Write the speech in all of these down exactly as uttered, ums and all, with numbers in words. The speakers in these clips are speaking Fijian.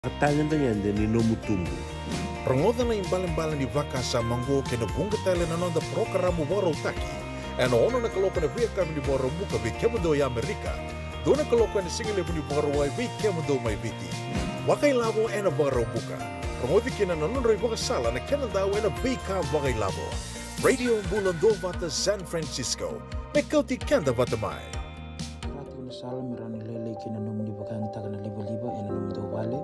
Vakatagedegede ni nomu tubu. Rogoca na ibalebale ni vakasama oqo kei na vuqa tale na noda parokaramu vakarautaki ena ono na kaloko ena veiyakavi ni Vakaraubuka vei kemudou e Amerika, dua na kaloko ena sigalevu ni Vakarauwai vei kemudou mai Viti. Vakailavo ena Vakaraubuka. Rogoci kina na nodra ivakasala na kena dau ena veika vakailavo. Radio Bula Duavata San Francisco, me kauti keda vata mai. Rati na sala me rawa ni lailai kina na nomuni vakayagataka na livaliva ena nomudou vale.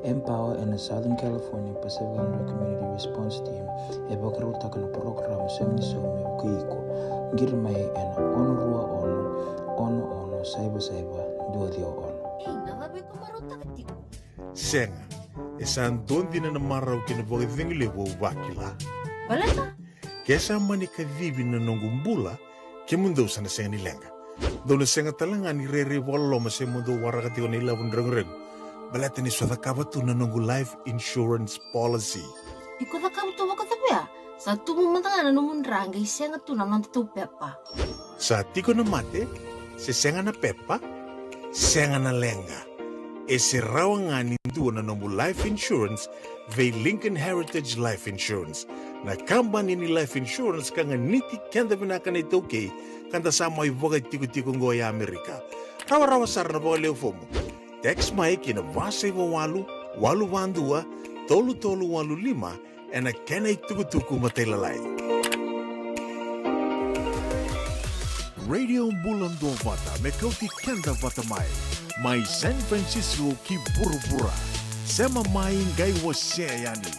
Empower ena Southern California Pacific Islander Community Response Team e vakarautaka na parokaramu Sega ni Sau me vukei iko. Qiri mai ena ono rua ono, ono ono, saiva saiva, dua ciwa ono. Ei, na cava iko marautaka tiko? Sega, e sa dua dina na marau kei na vakacegu levu au vakila. Baleta? Ke sa mani kacivi na noqu bula, kemudou sa na sega ni leqa. Dou na sega tale ga ni rairai vakaloloma se mo dou waraka tiko na ilavo ni reguregu. Baleta ni sa cakava tu na noqu life insurance policy. Iko cakava tu vakacava ya? Sa tubu mada ga na nomu dra qai sega tu na noda tou pepa. Sa tiko na mate, se sega na pepa, sega na leqa. E se rawa ga ni dua na nomu life insurance vei Lincoln Heritage Life Insurance, na kabani ni life insurance ka ganiti keda vinaka na iTaukei, ka da sa mai vakatikotiko oqo e Amerika. Rawarawa sara na vakalewe fomu. Text mai ki na va saiva walu, walu va dua, tolu tolu walu lima, ena kena itukutuku matailalai. Radio Bula Duavata me kauti keda vata mai, mai San Francisco ki vuravura. Sema mai qai wasea yani.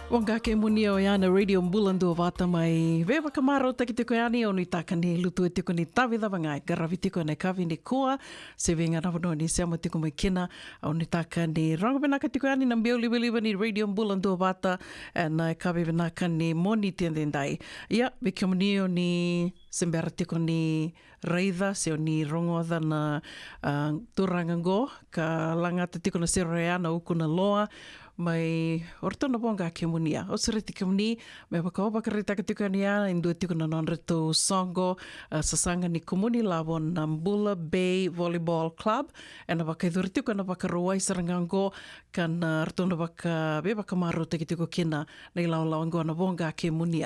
Voqa kemuni, oya na Radio Bula Duavata mai veivakamarautaki tiko yani. Au nuitaka ni lutu tiko ni tavi cava ga e qaravi tiko ena yakavi nikua, se vei ga na vanua ni sema tiko mai kina. Au nuitaka ni rogo vinaka tiko yani na biau livaliva ni Radio Bula Duavata ena yakavi vinaka ni Moniti edaidai. Ia, vei kemuni o ni se bera tiko ni raica se o ni rogoca na, a, turaga qo ka lagata tiko na sere oya, na Uku na Loa, mai o ratou na Voqa kemuni. Au sureti kemuni me vaka au vakaraitaka tiko yani, e dua tiko na nodratou soqo, a, sasaga ni kumuni lavo na Bula Bay Volleyball Club. Ena vakayacori tiko ena Vakarauwai sara ga qo, ka na ratou na vaka, veivakamarautaki tiko kina na ilawalawa qo na Voqa kemuni.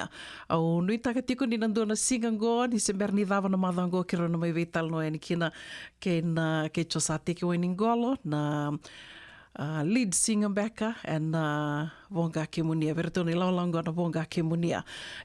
Au nuitaka tiko ni na dua na siga qo, ni se bera ni cava na macawa qo, keirau na mai veitalanoa yani kina kei na, kei Josateki Wainiqolo, na, a, lead singer beka ena Voqa kemuni, vei ratou na ilawalawa qo na Voqa kemuni.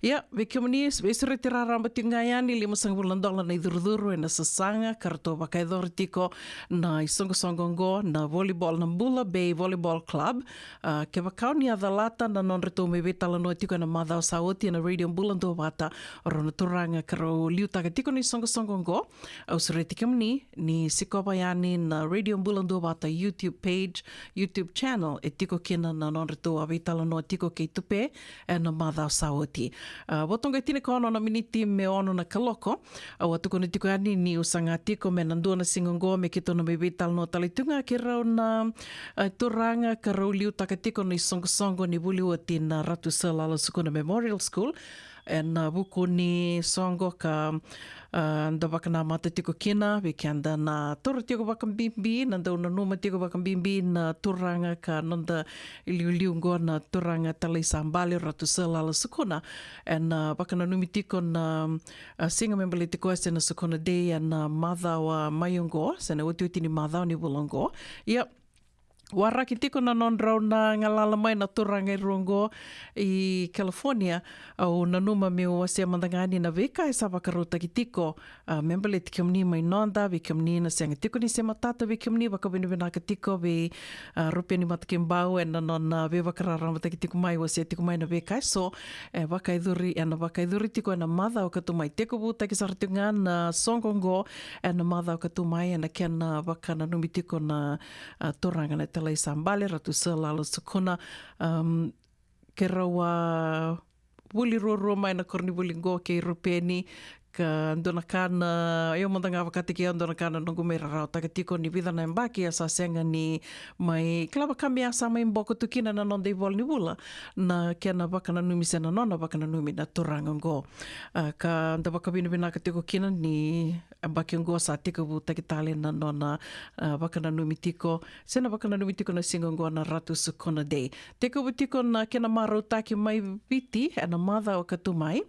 Ia, vei kemuni, veisureti raraba tiko ga yani, limasagavulu na dola na icurucuru ena sasaga ka ratou vakayacora tiko na isoqosoqo qo na volleyball, na Bula Bay Volleyball Club. A, kevaka o ni a calata na nodratou mai veitalanoa tiko ena macawa sa oti ena Radio Bula Duavata, o rau na turaga ka rau liutaka tiko na isoqosoqo qo. Au sureti kemuni ni sikova yani na Radio Bula Duavata YouTube page, YouTube channel, e tiko kina na nodratou a veitalanoa tiko kei Tupe ena macawa sa oti. A, vo toka e tinikaono na miniti me ono na kaloko. Au a tukuna tiko yani niu saga tiko me na dua na siga qo me keitou na mai veitalanoa tale tu ga kei rau na, a, turaga ka rau liutaka tiko na isoqosoqo ni vuli oti na Ratu Sir Lala Sukuna Memorial School. Ena, a, vuku ni soqo ka, a, da vakanamata tiko kina, vei keda na toro tiko vakabibi, na dau nanuma tiko vakabibi na turaga ka noda iliuliu qo na turaga talai sa bale Ratu Sir Lala Sukuna. Ena, a, vakananumi tiko na, a, siga me baleti koya se na Sukuna Day ena, a, macawa mai oqo, se na otioti ni macawa ni vula oqo. Ia, waraki tiko na nodrau na galala mai na turaga e rua oqo i California. Au nanuma meu wasea mada ga yani na veika e sa vakarautaki tiko, a, me baleti kemuni mai noda, vei kemuni na sega tiko ni se matata, vei kemuni vakavinavinaka tiko vei, a, Rupeni Matakibau ena nona veivakararamataki tiko mai, wasea tiko mai na veika eso e vakayacori, ena vakayacori tiko ena macawa ka tu mai. Tekivutaki sara tiko ga na soqo oqo ena macawa ka tu mai, ena kena vakananumi tiko na, a, turaga na talai sa bale Ratu Sir Lala Sukuna. Am, keirau a vuli ruarua mai na koronivuli qo kei Rupeni, ka dua na ka na, io mada ga vakataki au, dua na ka na noqu mai rarawataka tiko ni vica na yabaki a sa sega ni mai, kila vaka me a sa mai boko tu kina na noda ivola ni vula, na kena vakananumi se na nona vakananumi na turaga oqo. A, ka da vakavinavinaka tiko kina ni yabaki oqo sa tekivutaki tale na nona, a, vakananumi tiko, se na vakananumi tiko na siga oqo na Ratu Sukuna Day. Tekivu tiko na kena marautaki mai Viti ena macawa ka tu mai.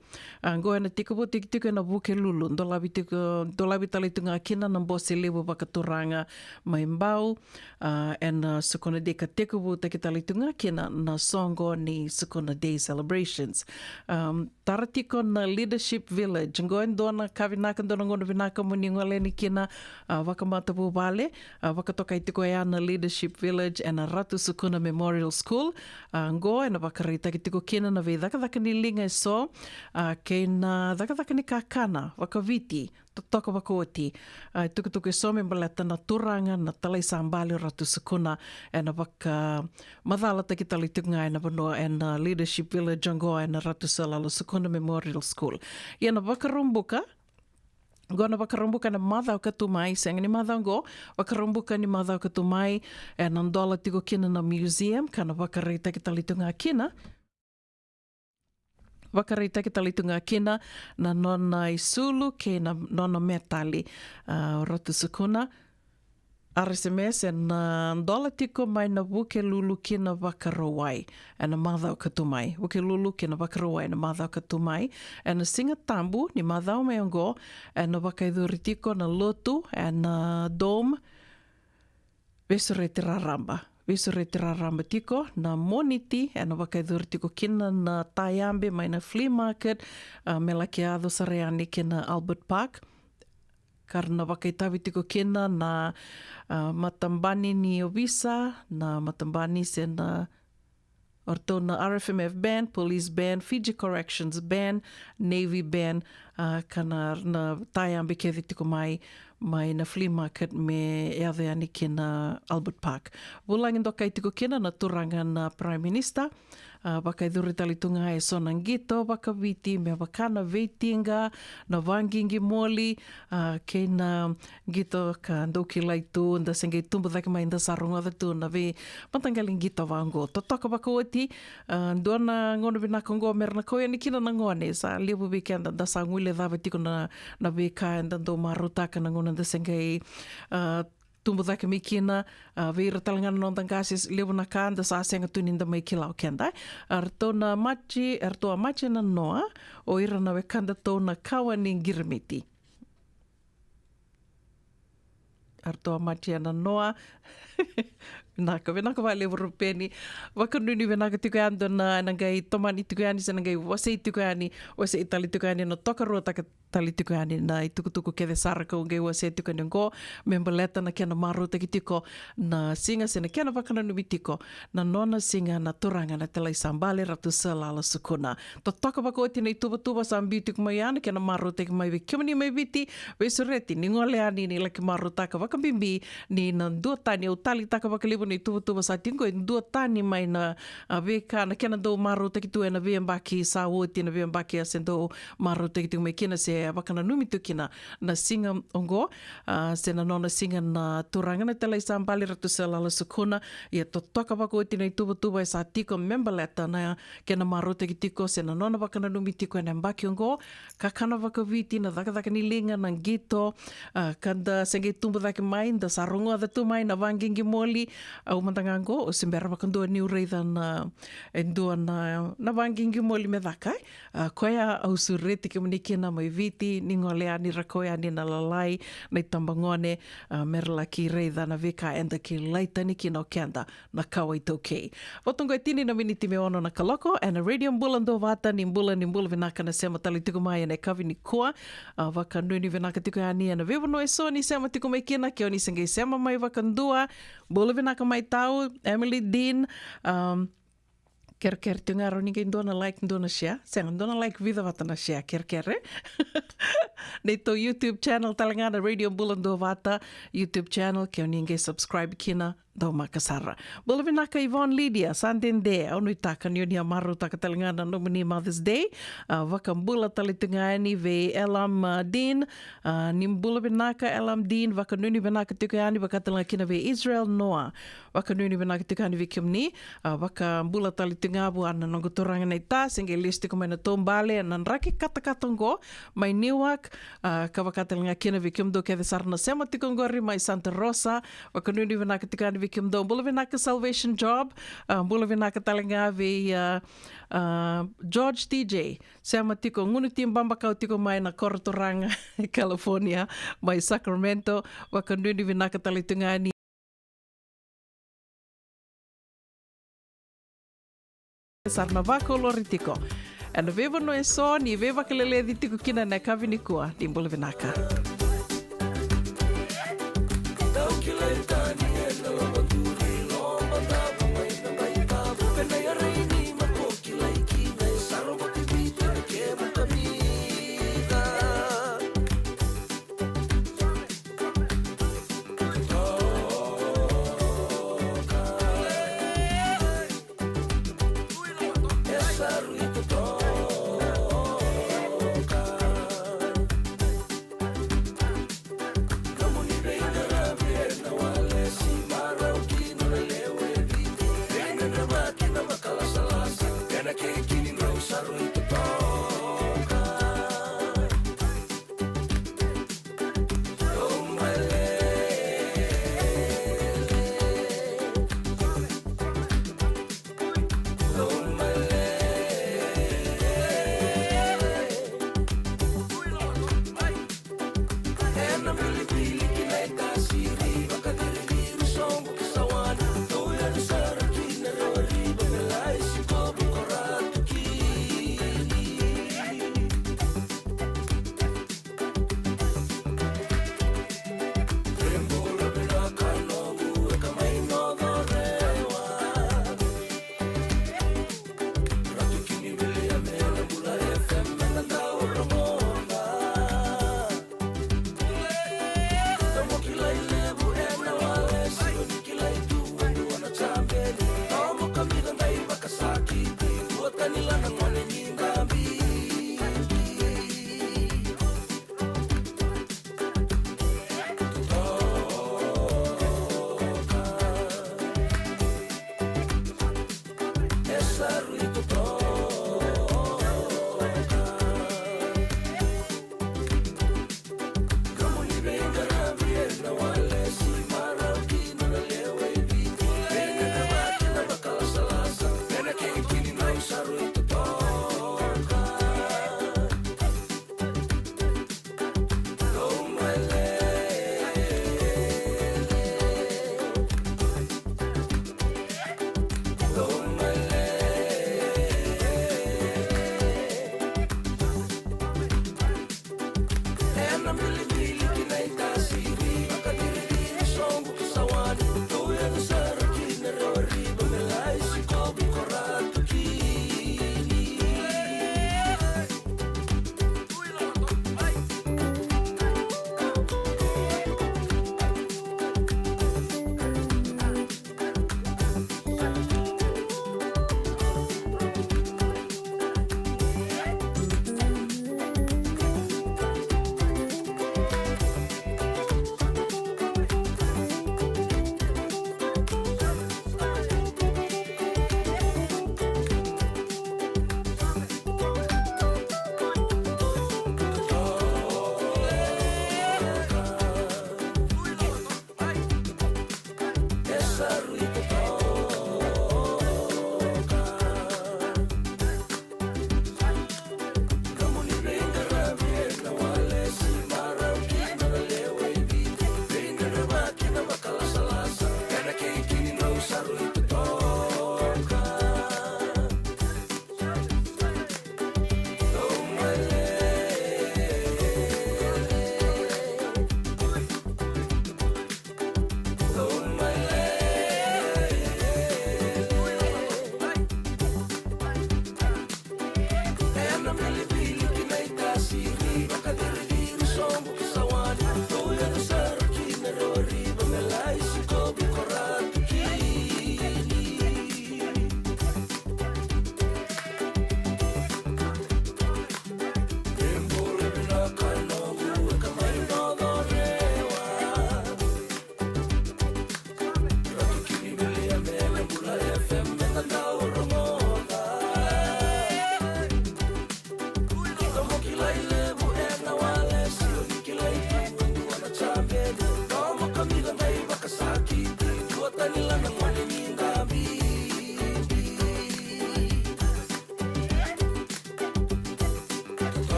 A, oqo ena tekivutaki tiko ena Vukelulu, dolavi tiko, dolavi tale tu ga kina na bose levu vakaturaga mai Bau. A, ena Sukuna Day ka tekivutaki tale tu ga kina na soqo ni Sukuna Day celebrations. Am, tara tiko na Leadership Village. Oqo e dua na ka vinaka, dua na gauna vinaka mo ni gole yani kina, a, vakamatavuvale, a, vakatokai tiko ya na Leadership Village ena Ratu Sukuna Memorial School. A, oqo ena vakaraitaki tiko kina na veicakacaka ni liga eso, a, kei na cakacaka ni kakana vakaviti, totoka vakaoti. A, itukutuku eso me baleta na turaga na talai sa bale Ratu Sukuna, ena vakamacalataki tale tiko ga ena vanua ena Leadership Village oqo ena Ratu Sir Lala Sukuna Memorial School. Ia na Vakaraubuka, oqo na Vakaraubuka ena macawa ka tu mai, sega ni macawa oqo, Vakaraubuka ni macawa ka tu mai, ena dola tiko kina na museum, ka na vakaraitaki tale tu ga kina, vakaraitaki tale tu ga kina na nona isulu kei na nona metali, a, Ratu Sukuna. R S M S ena dola tiko mai na Vukelulu ki na Vakarauwai ena macawa ka tu mai. Vukelulu ki na Vakarauwai ena macawa ka tu mai. Ena Siga Tabu ni macawa mai oqo, ena vakayacori tiko na lotu ena Dome. Veisureti raraba. Veisureti raraba tiko na Moniti, ena vakayacori tiko kina na tayabe mai na flea market, a, me laki yaco sara yani ki na Albert Park. Ka ra na vakaitavi tiko kina na, a, matabani ni ovisa, na matabani se na O ratou na R F M F band, police band, Fiji Corrections band, Navy band, a, ka na, na tayabe kece tiko mai, mai na flea market me yaco yani ki na Albert Park. Vulagi dokai tiko kina na turaga na Prime Minister, a, vakayacori tale tu ga e so na qito vakaviti me vaka na veitiqa, na vaqiqimoli, a, kei na qito ka dau kilai tu, da se qai tubu cake mai da sa rogoca tu na veimataqali qito vaqo. Totoka vakaoti, a, dua na gauna vinaka oqo me ra na kau yani kina na gone, sa levu vei keda da sa guilecava tiko na, na veika eda dau marautaka na gauna da se qai, a, tubu cake mai kina, a, vei ira tale ga na noda qase, levu na ka da sa sega tu ni da mai kila o keda. A ratou na Maci, a ratou a Maci na Noa, o ira na wekada tou na kawa ni qirimiti. A ratou a Maci na Noa. Vinaka, vinaka vakalevu Rupeni. Vakanuinui vinaka tiko yani dua na, na qai tomani tiko yani, se na qai wasei tiko yani, wasei tale tiko yani na tokaruataka tale tiko yani na itukutuku kece sara kau qai wasea tiko yani oqo, me baleta na kena marautaki tiko na siga se na kena vakananumi tiko na nona siga na turaga na Talai Sa Bale Ratu Sir Lala Sukuna. Totoka vakaoti na ituvatuva sa biu tiko mai ya, na kena marautaki mai vei kemuni mai Viti, veisureti ni gole yani ni laki marautaka vakabibi ni na duatani, au taleitaka vakalevu na ituvatuva sa tiko e duatani mai na, a, veika na kena dau marautaki tu ena veiyabaki sa oti, na veiyabaki a se dau marautaki tiko mai kina se vakananumi tu kina na siga oqo, a, se na nona siga na turaga na Talai Sa Bale Ratu Sir Lala Sukuna. Ia totoka vakaoti na ituvatuva e sa tiko me baleta na kena marautaki tiko se na nona vakananumi tiko ena yabaki oqo. Kakana vakaviti, na cakacaka ni liga, na qito, a, ka da se qai tubu cake mai, da sa rogoca tu mai na vaqiqimoli. Au mada ga oqo, au se bera vakadua niu raica na, e dua na, na vaqiqimoli me caka, e. A, koya au sureti kemuni kina mai Viti, ni gole yani ra kau yani na lalai, na itabagone, a, me ra laki raica na veika eda kilai tani kina o keda na kawa iTaukei. Vata oqo e tini na miniti me ono na kaloko, ena Radio Bula Duavata, ni bula, ni bula vinaka na sema tale tiko mai ena yakavi nikua. A, vakanuinui vinaka tiko yani ena veivanua eso ni sema tiko mai kina, ke o ni se qai sema mai vakadua. Bula vinaka mai tau, Emily Dean, um, kerekere tu ga rau ni qai dua na like, dua na share. Sega, dua na like, vica vata na share, kerekere. Neitou YouTube channel tale ga na Radio Bula Duavata YouTube channel, ke o ni qai subscribe kina, dau maka sara. Bula vinaka Yvonne Lydia, sa dede, au nuitaka ni o ni a marautaka tale ga na nomuni Mother's Day. A, vakabula tale tu ga yani vei Elam, a, Dean. A, ni bula vinaka Elam Dean, vakanuinui vinaka tiko yani, vaka tale ga kina vei Israel Noah. Vakanuinui vinaka tiko yani vei kemuni, a, vakabula tale tiko ga vua na noqu turaga naita, se qai lesu tiko mai na taubale, na draki katakata oqo, mai Newark, a, ka vaka tale ga kina vei kemudou kece sara na sema tiko oqori mai Santa Rosa, vakanuinui vinaka tiko yani vei kemudou, bula vinaka Salvation Job, a, bula vinaka tale ga vei, a, a, George T J, sema tiko, gunu ti babakau tiko mai na koro turaga, California, mai Sacramento, vakanuinui vinaka tale tiko ga yani. Sara na vakolori tiko. Ena veivanua eso ni veivakaleleci tiko kina na yakavi nikua, ni bula vinaka.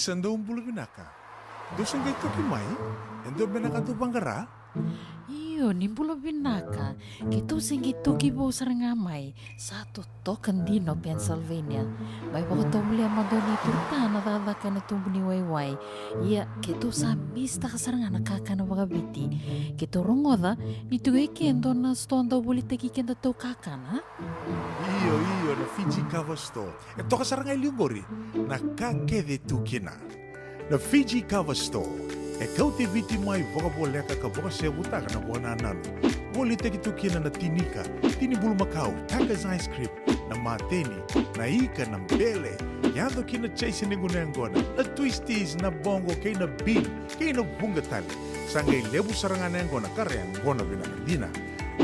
Sa dou bula vinaka. Dou sa qai toki mai? E dua beka na ka dou vaqara? Io, ni bula vinaka. Keitou sa qai toki vou sara ga mai. Sa totoka dina o Pennsylvania. Mai vakatovolea mada o neitou ta na cakacaka ena tubu ni waiwai. Ia, keitou sa misitaka sara ga na kakana vakaviti. Keitou rogoca ni tu e ke e dua na sitoa dau volitaki kedatou kakana. Io, io, na Fiji Cover Store. E toka sara ga e liu qori na ka kece e tu kina. Na Fiji Cover Store e kauti Viti mai vakavoleka ka vakasevutaka na vakanananu. Volitaki tu kina na tinika, tini bulumakau, Taka's ice cream, na mateni, na ika, na bele, yaco kina Jason ni gunu yaqona, na twisties, na boqo kei na bean, kei na vuqa tale. Sa qai levu sara ga na yaqona ka ra yaqona vinaka dina.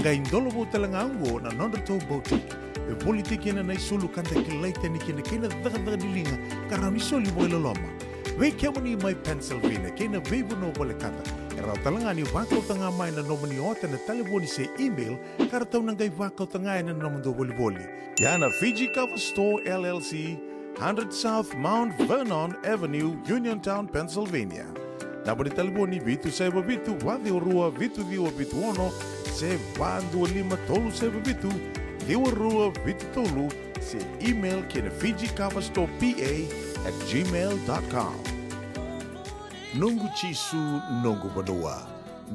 Qai dolovou tale ga oqo na nodratou boutique. E volitaki kina na isulu ka da kilai tani kina kei na cakacaka ni liga ka rawa ni soli vakailoloma. Vei kemuni mai Pennsylvania kei na veivanua volekata, e rawa tale ga ni vakauta ga mai na nomuni ota ena talevoni se email ka ratou na qai vakauta ga ena nomudou volivoli. Ia na Fiji Cover Store L L C, hundred South Mount Vernon Avenue, Uniontown, Pennsylvania. Naba ni talevoni vitu saiva vitu, va ciwa rua, vitu ciwa vitu ono, se va dua lima tolu saiva vitu, ciwa rua vitu tolu, se email ki na Fiji Cover Store P A at gmail dot com. Noqu Jisu, noqu vanua.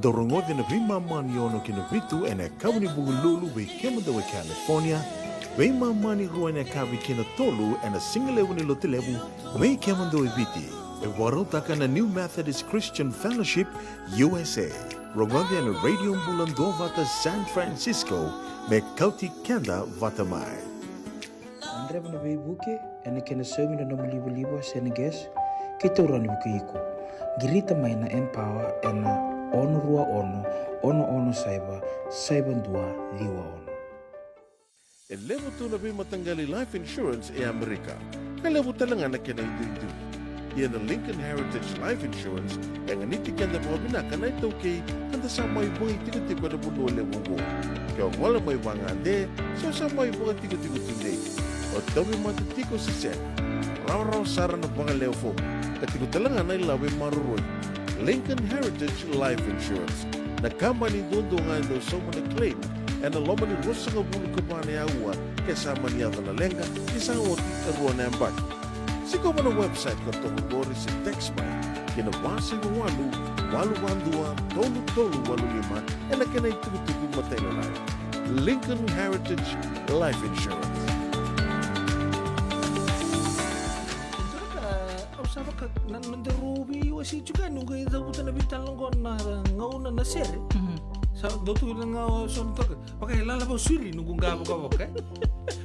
Dou rogoci na veimama ni ono ki na vitu ena yakavi ni Vukelulu vei kemudou e California, veimama ni rua ena yakavi ki na tolu ena sigalevu ni Lotulevu vei kemudou e Viti. E vakarautaka na New Methodist Christian Fellowship U S A. Rogoci ena Radio Bula Duavata San Francisco, me kauti keda vata mai. Gadreva na veivuke ena kena saumi na nomu livaliva se na gas, keitou rawa ni vukei iko. Qirita mai na Empower ena ono rua ono, ono ono saiva, saiva dua ciwa ono. E levu tu na veimataqali life insurance e Amerika, ka levu tale ga na kena iduidui. Ia na Lincoln Heritage Life Insurance e ganiti keda vakavinaka na iTaukei, ka da sa mai vakaitikotiko ena vanua levu oqo. Ke o gole mai vagade se o sa mai vakatikotiko tudei, o tauvimate tiko se sega, rawarawa sara na vagalewe fomu, ka tiko tale ga na ilavo e maroroi. Lincoln Heritage Life Insurance, na kabani duadua ga e dau sauma na claim ena loma ni ruasagavulu ka va na aua ke sa mani yaco na leqa, ke sa oti e rua na yabaki. Sikova na website ka toka qori se text mai ki na va saiva walu, walu va dua, tolu tolu walu lima ena kena itukutuku matailalai. Lincoln Heritage Life Insurance. Au sa vaka na nodaru veiwasei tiko yani, noqu e cavuta na veitalanoa qo na gauna na sere. Mhm. Sa dau tu na gauna so na toka. Vaka e lala vau suri noqu qavokavoka, e?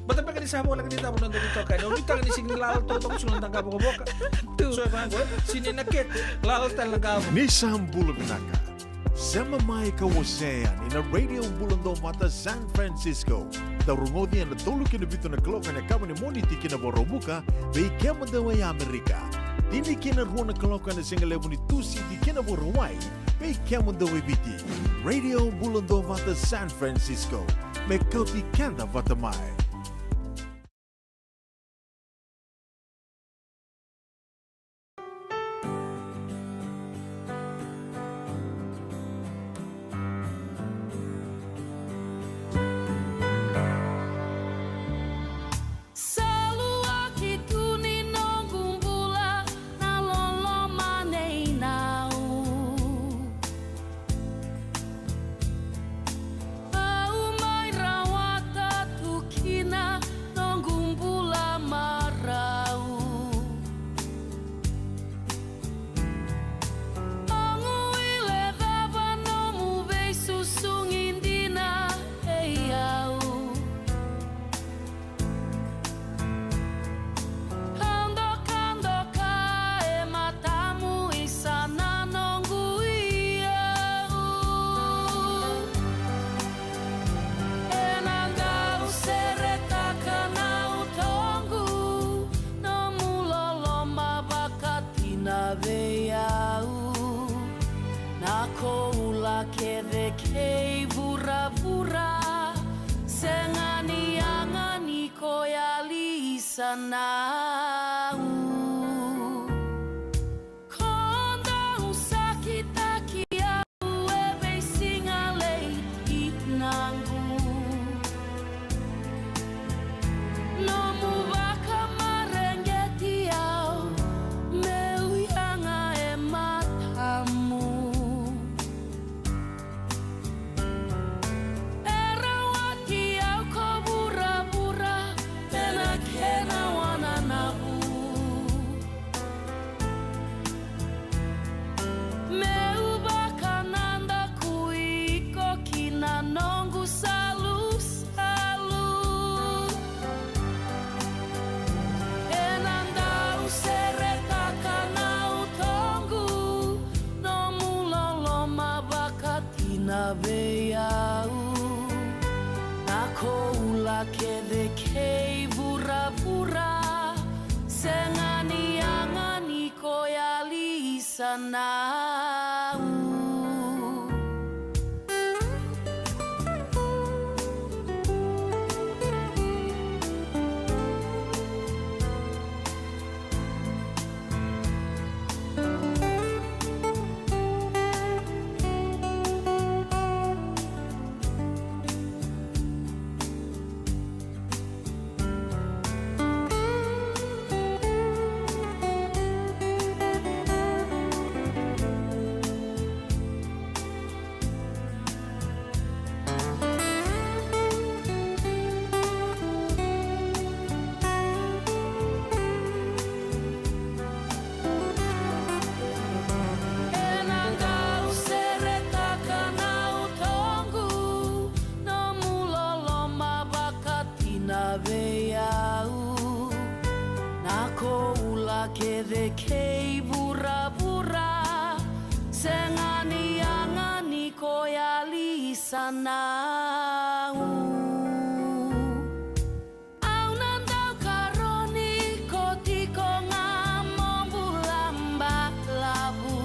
Bata beka ni sa voleka ni cava na noda veitokani. Au nuitaka ni sega ni lala totoka suru na noda qavokavoka. Tu. So e vaqo, e? Sini na kete, lala tale na qavo. Ni sa bula vinaka. Sema mai ka wasea yani na Radio Bula Duavata San Francisco. Dau rogoci ena tolu ki na vitu na kaloko ena yakavi ni Moniti ki na Vakaraubuka, vei kemudou e Amerika. Tini ki na rua na kaloko ena sigalevu ni Tusiti ki na Vakarauwai, vei kemudou e Viti. Radio Bula Duavata San Francisco, me kauti keda vata mai. Sa luaki tu ni noqu bula na loloma nei Nau. Au mai rawata tu kina noqu bula marau. Au guilecava nomu veisusugi dina vei au. Au dokadoka e matamu isa na noqu iyau. Ena qau seretaka na utoqu, nomu loloma vakatina vei au. Na koula kece kei vuravura, sega ni yaga ni ko yali sa Nau. Salusalu. Ena dau seretaka na utoqu, nomu loloma vakatina vei au. Na koula kece kei vuravura, sega ni yaga ni ko yali sa na u. Ena dau seretaka na utoqu, nomu loloma vakatina vei au. Na koula kece kei vuravura, sega ni yaga ni ko yali sa na u. Au na dau karoni ko tiko ga mo bula balavu.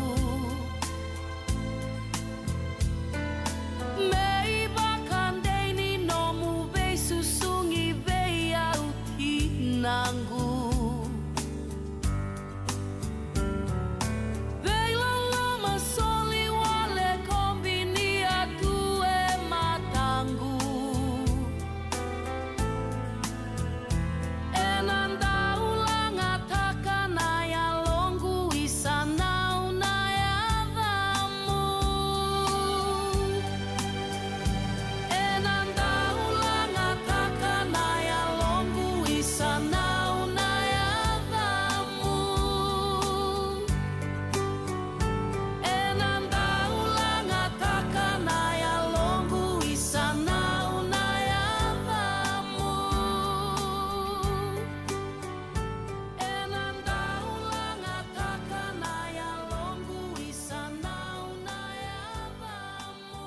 Me ivakadei ni nomu veisusugi vei au tinaqu. Veiloloma soli wale ko bini atu e mataqu. Ena dau lagataka na yaloqu i sanau na yacamu. Ena dau lagataka na yaloqu i sanau na yacamu. Ena dau lagataka na yaloqu i sanau na yacamu. Ena dau lagataka na yaloqu i sanau na yacamu.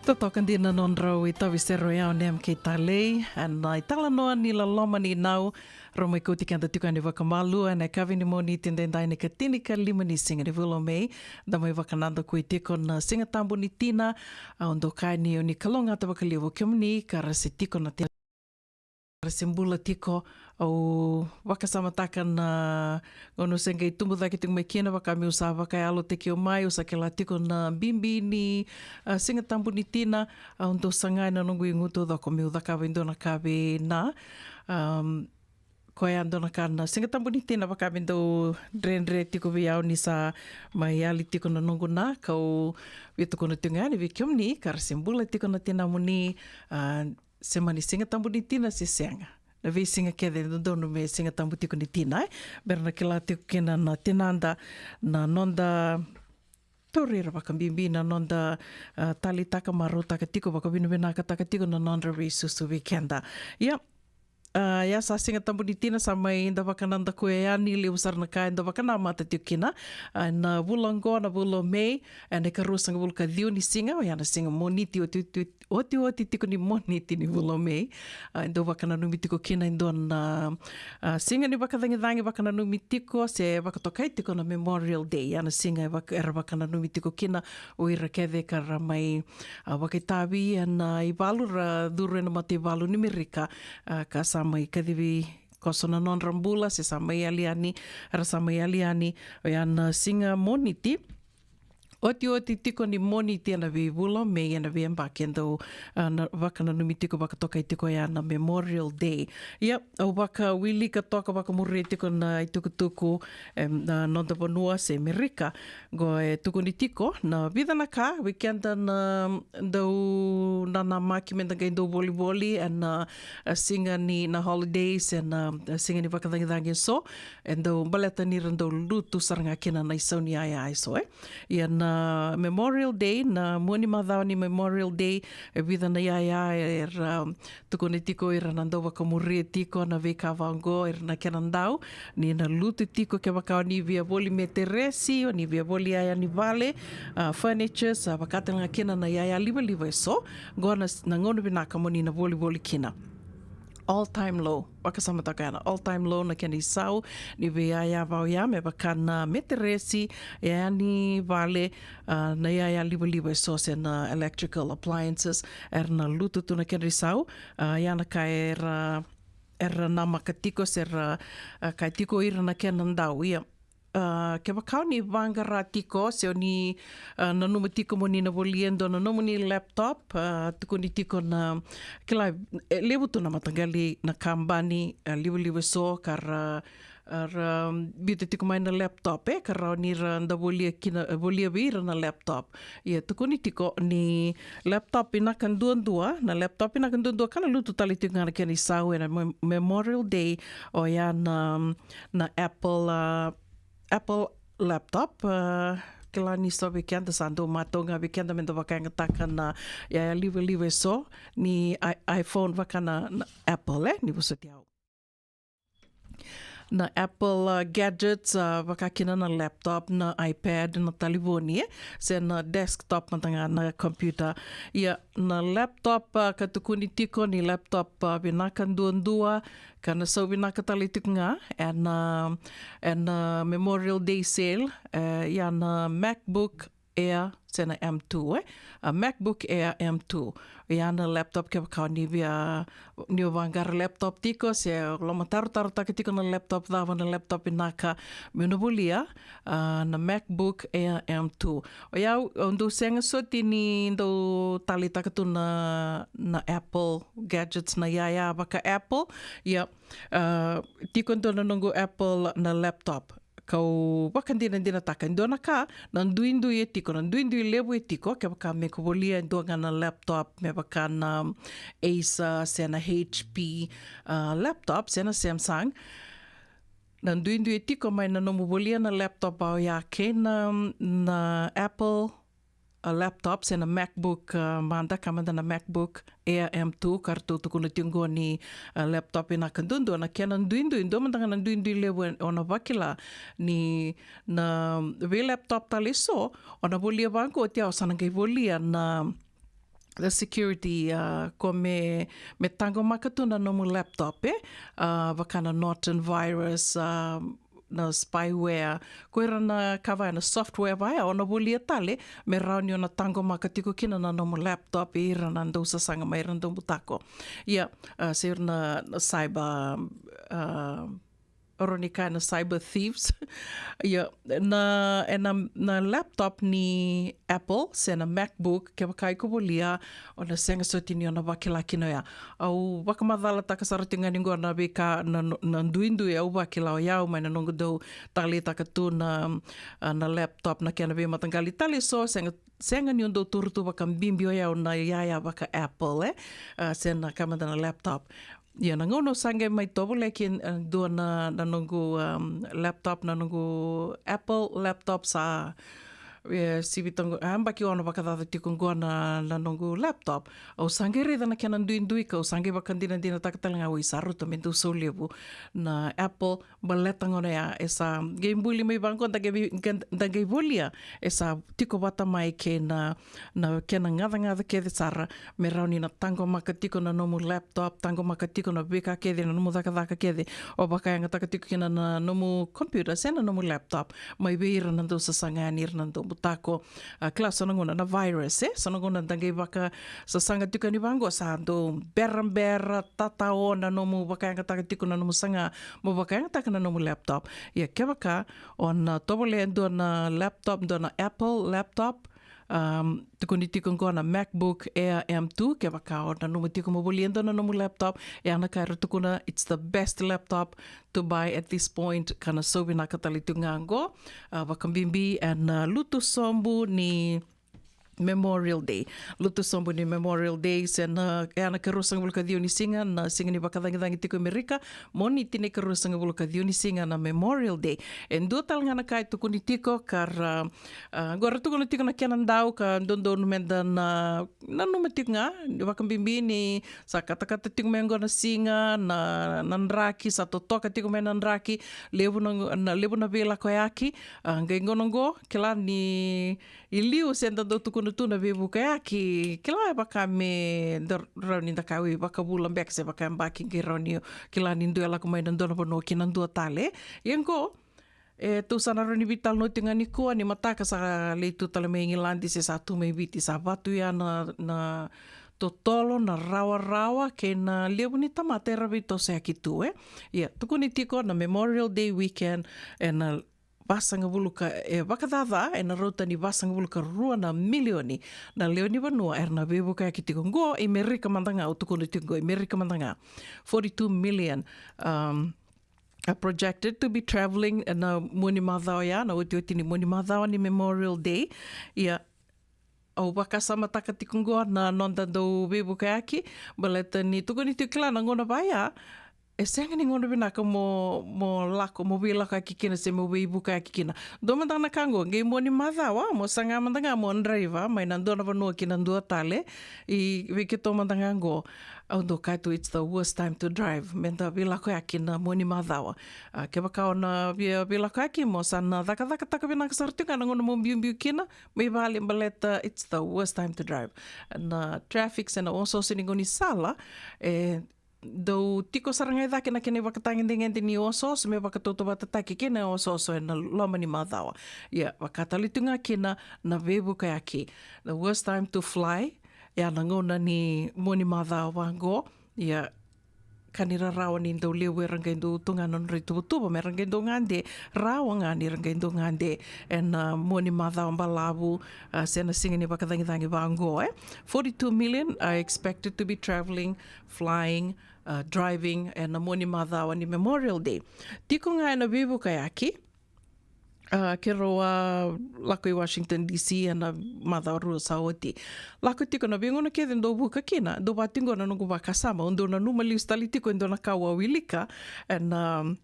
Totoka dina na nodrau itavi sere o Yao na M K Talei, ena italanoa ni loloma ni nau, rau mai kauti keda tiko yani vakamalua ena yakavi ni Moniti edaidai na ikatinikalima ni siga ni vula o Me. Da mai vakanadakui tiko na Siga Tabu ni Tina, au dau kaya ni au ni kalougata vakalevu kemuni ka ra se tiko na tina, ra se bula tiko. Au vakasamataka na gauna au se qai tubu cake tiko mai kina, vaka meu sa vakayalotaki au mai, au sa kila tiko na bibi ni, a, Siga Tabu ni Tina. Au dau saga ena noqu igu taucoko meu cakava e dua na ka vei Na. Am, koya e dua na ka na Siga Tabu ni Tina vaka me dau dredre tiko vei au ni sa mai yali tiko na noqu Na, kau via tukuna tiko ga yani vei kemuni ka ra se bula tiko na tinamuni, a, se mani Siga Tabu ni Tina se sega. Na veisiga kece e dodonu me Siga Tabu tiko ni Tina, e? Me ra na kila tiko kina na tinada na noda tauri ira vakabibi na noda, a, taleitaka, marautaka tiko, vakavinavinakataka tiko na nodra veisusu vei keda. Ia, a, ia sa Siga Tabu ni Tina, sa mai da vakanadakuya yani, levu sara na ka eda vakanamata tiko kina, a, na vula oqo, na vula o Me, ena ikaruasagavulu ka ciwa ni siga, oya na siga Moniti, oti, oti, otioti tiko ni Moniti ni vula o Me. A, e dau vakananumi tiko kina e dua na, a, siga ni vakacagicagi, vakananumi tiko se vakatokai tiko na Memorial Day, oya na siga e vaka, era vakananumi tiko kina o ira kece ka ra mai, a, vakaitavi ena, a, ivalu, ra curu ena mataivalu ni Merika, a, ka sa mai kacivi koso na nodra bula se sa mai yali yani, era sa mai yali yani, oya na siga Moniti. Otioti tiko ni Moniti ena veivula o Me ena veiyabaki e dau, a, na, vakananumi tiko, vakatokai tiko oya na Memorial Day. Ia, au vakawilika toka vakamuria tiko na itukutuku, em, na noda vanua se Merika. Qo e tukuni tiko na vica na ka vei keda na dau nanamaki me da qai dau volivoli ena, a, siga ni na holidays, ena, a, siga ni vakacagicagi eso. E dau baleta ni ra dau lutu sara ga kina na isau ni yaya eso, e. Ia na Memorial Day, na mua ni macawa ni Memorial Day, e vica na iyaya era, um, tukuna tiko ira na dau vakamuria tiko na veika vaqo, ira na kena dau ni na lutu tiko kevaka o ni via voli meteresi, o ni via voli iyaya ni vale, uh, furnitures, uh, vakatale ga kina na iyaya livaliva eso. Qo na, na gauna vinaka mo ni na volivoli kina. All time low, vakasamataka ya na all time low na kena isau ni veiyaya vau ya, me vaka na meteresi, iyaya ni vale, uh, na iyaya livaliva eso se na electrical appliances, era na lutu tu na kena isau. Uh, ya na ka era, era namaka tiko se ra, uh, kaya tiko ira na kena dau, ia. Uh, kevaka o ni vaqara tiko se o ni, uh, nanuma tiko mo ni na volia e dua na nomuni laptop, uh, tukuni tiko na, kila, e levu tu na mataqali na kabani, uh, livaliva eso ka ra, uh, ra, um, biuta tiko mai na laptop, e, ka rawa ni ra da volia kina, uh, volia vei ira na laptop. Ia tukuni tiko ni laptop vinaka duadua, na laptop vinaka duadua ka na lutu tale tiko ga na kena isau ena Mem-, Memorial Day, oya na, na Apple, uh, Apple laptop, uh, kila ni so vei keda sa dau matau ga vei keda me da vakayagataka na iyaya livaliva eso ni i-, iPhone vaka na, na Apple, e, ni vosoti au. Na Apple, uh, gadgets, uh, vaka kina na laptop, na iPad, na talevoni, e, se na desktop mada ga na computer. Ia, na laptop, uh, ka tukuni tiko ni laptop, uh, vinaka duadua, ka na sau vinaka tale tiko ga, ena, ena Memorial Day sale, e, ia na MacBook Air, se na M two, e? A MacBook Air M two. Ia na laptop kevaka o ni via, ni o vaqara laptop tiko, se lomatarotarotaka tiko na laptop, cava na laptop vinaka meu na volia, a, na MacBook Air M two. O yau, au dau sega soti ni dau taleitaka tu na, na Apple gadgets, na iyaya vaka Apple. Ia, a, tiko e dua na noqu Apple na laptop. Kau vakadinadinataka e dua na ka, na duidui e tiko, na duidui levu e tiko, kevaka me ko volia e dua ga na laptop, me vaka na Acer, se na H P, a, laptop, se na Samsung. Na duidui e tiko mai na nomu volia na laptop vau ya kei na, na Apple, a, laptop, se na MacBook, a, mada, ka mada na MacBook Air M two, ka ratou tukuna tiko qo ni, a, laptop vinaka duadua, na kena duidui, dua mada ga na duidui levu e, o na vakila ni na vei laptop tale eso, o na volia vaqo, oti ya o sa na qai volia na, the security, a, ko me, me taqomaka tu na nomu laptop, e, a, vaka na Norton virus, a, na spyware, ko ira na ka vaya na software vaya, o na volia tale, me rawa ni o na taqomaka tiko kina na nomu laptop, ira na dau sasaga mai ira na dau butako. Ia, a, se ira na, na cyber, a, o rau ni kaya na cyber thieves. Ia, na, e na, na laptop ni Apple, se na MacBook, kevaka iko volia, o na sega soti ni o na vakila kina oya. Au vakamacalataka sara tiko ga ni qo na veika, na, na duidui au vakila o yau mai na noqu dau taleitaka tu na, a, na laptop na kena veimataqali tale eso, sega, sega ni o dau turu tu vakabibi o yau na iyaya vaka Apple, e? A, se na ka mada na laptop. Ia na gauna au sa qai mai tovolea kina, e, dua na, na noqu, um, laptop, na noqu Apple laptop sa, e, sivi toqo, a, yabaki ono vakacaca tiko qo na, na noqu laptop. Au sa qai raica na kena duidui ka au sa qai vakadinadinataka tale ga, oi, sa rauta me dau sau levu na Apple, baleta gauna ya e sa qai buli mai vaqo, da qai vi-, qai, da qai volia e sa tiko vata mai kei na, na kena gacagaca kece sara, me rawa ni na taqomaka tiko na nomu laptop, taqomaka tiko na veika kece, na nomu cakacaka kece o vakayagataka tiko kina na nomu computer se na nomu laptop, mai vei ira na dau sasaga yani, ira na dau butako. A, kila so na gauna na virus, e? So na gauna da qai vakasasaga tiko yani vaqo sa dau berabera, tatao na nomu vakayagataka tiko na nomu saga mo vakayagataka na nomu laptop. Ia kevaka o na tovolea e dua na laptop, dua na Apple laptop, um, tukuni tiko qo na MacBook Air M two, kevaka o nanuma tiko mo volia e dua na nomu laptop, ia na ka era tukuna, it's the best laptop to buy at this point, ka na sau vinaka tale tiko ga qo, a, vakabibi ena, a, lutu sobu ni Memorial Day. Lotu sobu ni Memorial Day, se na, e na ikaruasagavulu ka ciwa ni siga, na siga ni vakacagicagi tiko e Amerika, Moniti na ikaruasagavulu ka ciwa ni siga na Memorial Day. E dua tale ga na ka e tukuni tiko ka ra, ah, qo ra tukuna tiko na kena dau ka dodonu meda na nanuma tiko ga, ni vakabibi ni sa katakata tiko mai qo na siga, na, na draki, sa totoka tiko mai na draki, levu na, na levu na veilakoyaki, ah, qai gauna qo, kila ni i liu se da dau tukuna tu na veivukayaki, kila e vaka me da rawa ni da kaya, oi, vakavula beka se vakayabaki qai rawa ni kila ni dua e lako mai na dua na vanua ki na dua tale. Ia qo, e, tou sa na rawa ni veitalanoa tiko ga nikua ni mataka sa lai tu tale mai Igiladi se sa tu mai Viti, sa va tu ya na, na totolo, na rawarawa kei na levu ni tamata era veitosoyaki tu, e. Ia, tukuni tiko na Memorial Day weekend, e na vasagavulu ka, e, vakacaca, e na rauta ni vasagavulu ka rua na milioni na lewe ni vanua era na veivukayaki tiko qo i Merika mada ga, au tukuna tiko qo i Merika mada ga. Forty-two million, um, are projected to be traveling, e na mua ni macawa ya, na otioti ni mua ni macawa ni Memorial Day. Ia, au vakasamataka tiko qo na noda dau veivukayaki, baleta ni tukuni tiko kila na gauna vaya, e sega ni gauna vinaka mo, mo lako, mo veilakoyaki kina se mo veivukayaki kina. Dua mada na ka qo, qai mua ni macawa, mo saga mada ga mo draiva mai na dua na vanua ki na dua tale, i vei keitou mada ga qo, au dau kaya tu, it's the worst time to drive, meda veilakoyaki na mua ni macawa. A, kevaka o na via veilakoyaki, mo sa na cakacakataka vinaka sara tiko ga na gauna mo biubiu kina mai vale, baleta it's the worst time to drive. Na traffic se na osooso ni gaunisala, e dau tiko sara ga i cake na kena ivakatagedegede ni osooso me vakatautauvatataki kei na osooso e na loma ni macawa. Ia, vaka tale tu ga kina na veivukayaki. The worst time to fly, ia na gauna ni mua ni macawa qo. Ia, ka ni rarawa ni dau levu era qai dau tu ga na nodra ituvatuva me ra qai dau gade, rawa ga ni ra qai dau gade e na, ah, mua ni macawa balavu, ah, se na siga ni vakacagicagi vaqo, e. Forty-two million are expected to be traveling, flying, ah, driving e na mua ni macawa ni Memorial Day. Tiko ga e na veivukayaki, ah, keirau a lako i Washington D C e na macawa rua sa oti. Lako tiko na veigauna kece dau vuka kina, dau vati qo na noqu vakasama, au dau nanuma lesu tale tiko e dua na ka au a wilika, e na, um,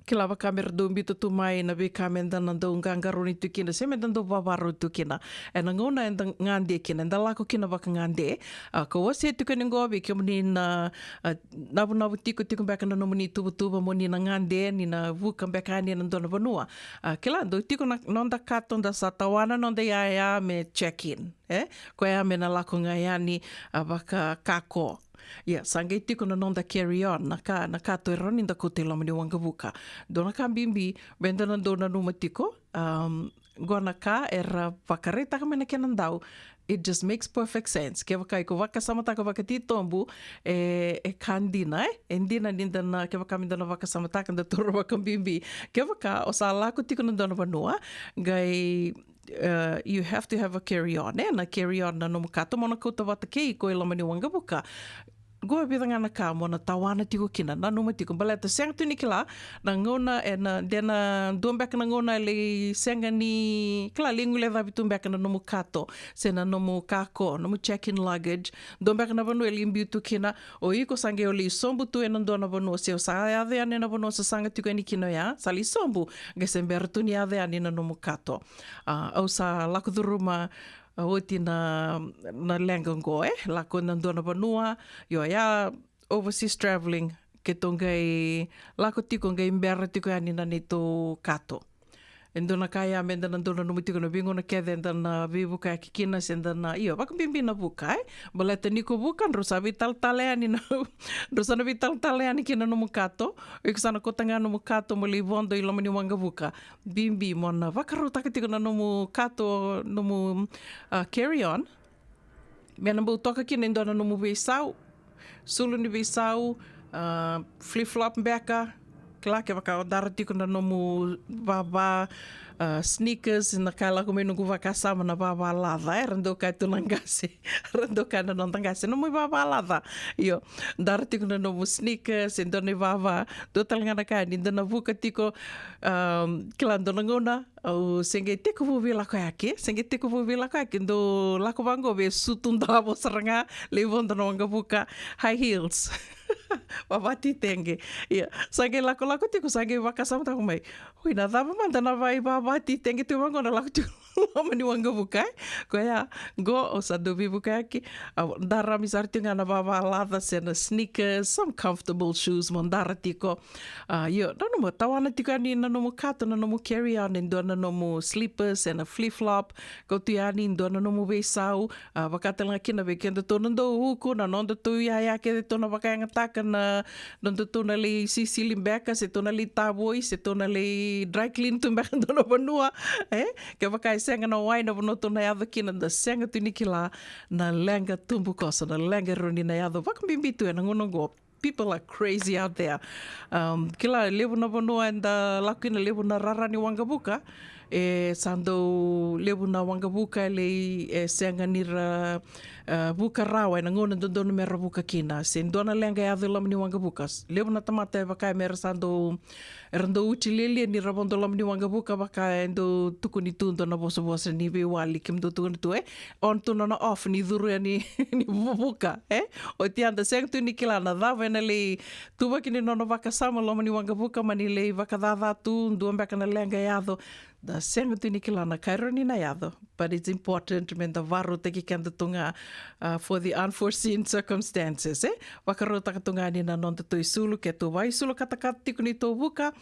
kila vaka me ra dau biuta tu mai na veika meda na dau qaqarauni tu kina, se meda dau vavarau tu kina. E na gauna eda gade kina, eda lako kina vakagade. A, kau wasea tiko yani qo vei kemuni na, a, navunavu tiko, tiko beka na nomuni tuvatuva mo ni na gade, ni na vuka beka yani e na dua na vanua. A, kila, dau tiko na noda kato da sa tawana noda iyaya me check in, e? Koya me na lako ga yani, a, vakakako. Ia, sa qai tiko na noda carry on, na ka, na kato e rawa ni da kauta i loma ni waqavuka. Dua na ka bibi meda na dau nanuma tiko, um, qo na ka era vakaraitaka mai na kena dau, it just makes perfect sense. Kevaka iko vakasamataka vakatitobu, e, e ka dina, e? E dina ni da na, kevaka meda na vakasamataka, da taura vakabibi. Kevaka o sa lako tiko na dua na vanua, qai, uh, you have to have a carry on, e? Na carry on na nomu kato mo na kauta vata kei iko i loma ni waqavuka. Qo e vica ga na ka mo na tawana tiko kina, nanuma tiko, baleta sega tu ni kila na gauna e na, de na dua beka na gauna e lai sega ni kila, lai guilecavi tu beka na nomu kato se na nomu kako, nomu check-in luggage. Dua beka na vanua e lai biu tu kina, o iko sa qai o lai sobu tu e na dua na vanua, se o sa yaco yani e na vanua o sasaga tiko yani kina oya, sa lai sobu, qai se bera tu ni yaco yani na nomu kato. A, au sa lako curuma, a, oti na, na leqa qo, e, lako na dua na vanua, io, ya, overseas traveling, keitou qai lako tiko qai bera tiko yani na neitou kato. E dua na ka ya meda na dau nanuma tiko na veigauna kece eda na veivukayaki kina se da na, io, vakabibi na vuka, e. Baleta ni ko vuka, drau sa veitalatala yani na, drau sa na veitalatala yani kina nomu kato, o iko sa na kauta ga nomu kato mo lai vodo i loma ni waqavuka. Bibi mo na vakarautaka tiko na nomu kato, nomu, ah, carry on. Me na bau toka kina e dua na nomu veisau, sulu ni veisau, ah, flip-flop beka, kila, kevaka o dara tiko na nomu vava, ah, sneakers, na ka e lako mai noqu vakasama na vavalaca, era dau kaya tu na qase, era dau kaya na noda qase, nomu ivavalaca. Io, dara tiko na nomu sneakers, e dua na ivava, dua tale ga na ka ni da na vuka tiko, um, kila dua na gauna, au se qai tekivu veilakoyaki, se qai tekivu veilakoyaki, dau lako vaqo vei sutu davo sara ga, lai vodo na waqavuka, high heels. Vavatitege. Ia, sa qai lakolako tiko, sa qai vakasamataka mai. Ui, na cava mada na vai vavatitege tiko vaqo na lako tiko loma ni waqavuka, e? Koya, qo, au sa dau veivukayaki. Au darami sara tiko ga na vavalaca se na sneakers, some comfortable shoes, mo dara tiko. Ah, io, nanuma, tawana tiko yani na nomu kato, na nomu carry on, e dua na nomu slippers, se na flip flop, kau tu yani, dua na nomu veisau, ah, vakatalega kina vei kedatou na dau uku, na nodatou iyaya kece tou na vakayagataka na, nodatou na lai sisili beka, se tou na lai tavoi, se tou na lai dry clean tu beka dua na vanua, e? Kevaka e sega na wai na vanua tou na yaco kina, da sega tu ni kila na leqa tubukoso, na leqa e rawa ni na yaco, vakabibi tu ena gauna oqo. People are crazy out there. Um, kila, levu na vanua eda lako kina, levu na rara ni waqavuka, e sa dau levu na waqavuka e lei, e sega ni ra, e, vuka rawa ena gauna dodonu me ra vuka kina. Se dua na leqa e yaco e loma ni waqavuka. S-, levu na tamata e vaka me ra sa dau, era dau uti lialia ni ra vodo loma ni waqavuka, vaka e dau tukuni tu dua na vosavosa ni veiwali, kemudou tukuna tu, e? On tu nona off ni curu yani ni vuvuka, e? Oti ya da sega tu ni kila na cava ena lei tuvaki ni nona vakasama loma ni waqavuka, mani lei vakacaca tu, dua beka na leqa e yaco. Da sega tu ni kila na ka e rawa ni na yaco. But it's important me da vakarautaki kedatou ga, uh, for the unforeseen circumstances, e? Vakarautaka tu ga ni na nodatou isulu, ke tou vakaisulu katakata tiko ni tou vuka,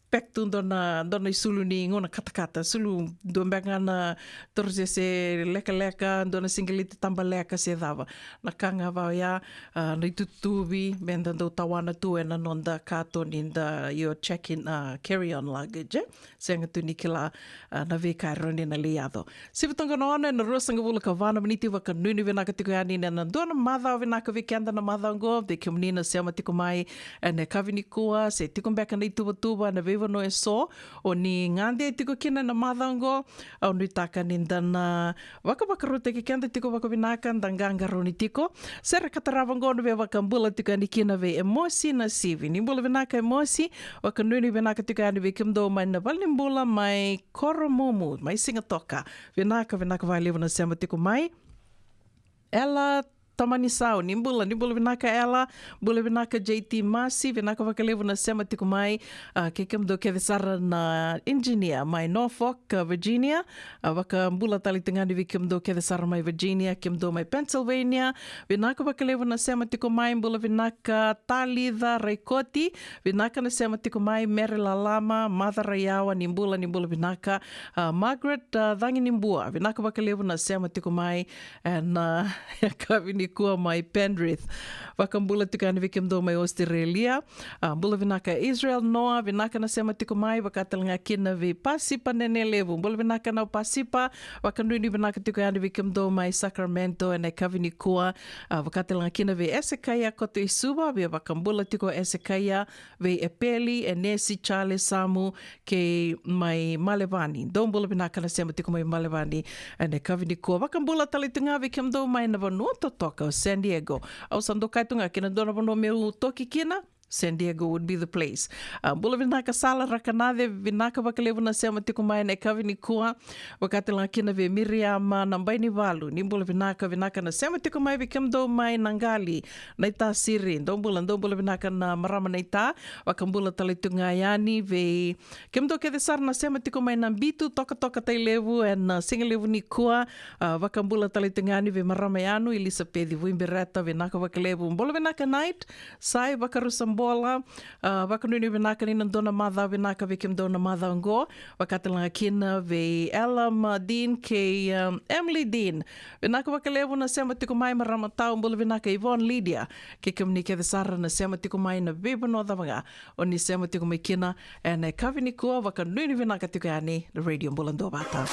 pack tu dua na, dua na isulu ni gauna katakata, sulu dua beka ga na torosese lekaleka, dua na siqeleti tabaleka se cava. Na ka ga vaka oya, ah, na itutuvi, me da dau tawana tu ena noda kato ni da io check in, ah, carry on luggage, e? Sega tu ni kila, ah, na veika e rawa ni na lei yaco. Sivi toka na ono ena ruasagavulu ka va na miniti, vakanuinui vinaka tiko yani ena dua na macawa vinaka vei keda na macawa oqo, vei kemuni na sema tiko mai ena yakavi nikua, se tiko beka na ituvatuva ena veivanua eso o ni gade tiko kina ena macawa oqo. Au nuitaka ni da na vakavakarautaki keda tiko vakavinaka, da qaqarauni tiko. Sere ka tarava oqo na veivakabula tiko yani kina vei Emosi Nasivi. Ni bula vinaka Emosi, vakanuinui vinaka tiko yani vei kemudou mai na valenibula mai Koromumu, mai Sigatoka. Vinaka, vinaka vakalevu na sema tiko mai. Ela Tamanisau, ni bula, ni bula vinaka Ela, bula vinaka J T Masi, vinaka vakalevu na sema tiko mai, ah, kei kemudou kece sara na engineer mai Norfolk, ah, Virginia, ah, vakabula tale tiko ga yani vei kemudou kece sara mai Virginia, kemudou mai Pennsylvania, vinaka vakalevu na sema tiko mai, bula vinaka Talica Raikoti, vinaka na sema tiko mai, Mere Lalama, Maca Raiyawa, ni bula, ni bula vinaka, ah, Margaret, ah, Caginibua, vinaka vakalevu na sema tiko mai, ena, ah, yakavi nikua mai Penrith. Vakabula tiko yani vei kemudou mai Australia. Ah, bula vinaka Israel Noa, vinaka na sema tiko mai, vaka tale ga kina vei Pasipa Nenelevu. Bula vinaka na Pasipa, vakanuinui vinaka tiko yani vei kemudou mai Sacramento ena yakavi nikua. Ah, vaka tale ga kina vei Esekaia Kotoisuva, via vakabula tiko Esekaia, vei Epeli, Enesi, Charles, Samu, kei mai Malevani. Dou bula vinaka na sema tiko mai Malevani ena yakavi nikua. Vakabula tale tu ga vei kemudou mai na vanua totoka o San Diego. Au sa dau kaya tu ga kina dua na vanua meu toki kina, San Diego would be the place. Ah, bula vinaka Sala Rakanace, vinaka vakalevu na sema tiko mai ena yakavi nikua. Vaka tale ga kina vei Miriama Nabainivalu, ni bula vinaka, vinaka na sema tiko mai vei kemudou mai Naqali, Naitasiri, dou bula, dou bula vinaka na marama Naita, vakabula tale tu ga yani vei kemudou kece sara na sema tiko mai Nabitu, Tokatoka, Tailevu, ena, ah, sigalevu nikua, ah, vakabula tale tu ga yani vei marama Yanu, Elisapeci Vuibereta, vinaka vakalevu, bula vinaka Night, Sai Vakarusabola, ah, vakanuinui vinaka ni na dua na macawa vinaka vei kemudou na macawa oqo, vaka tale ga kina vei Ella, ah, Dean kei, ah, Emily Dean. Vinaka vakalevu na sema tiko mai marama Tau, bula vinaka Yvonne Lydia. Kei kemuni kece sara na sema tiko mai na veivanua cava ga o ni sema tiko mai kina ena yakavi nikua, vakanuinui vinaka tiko yani na Radio Bula Duavata.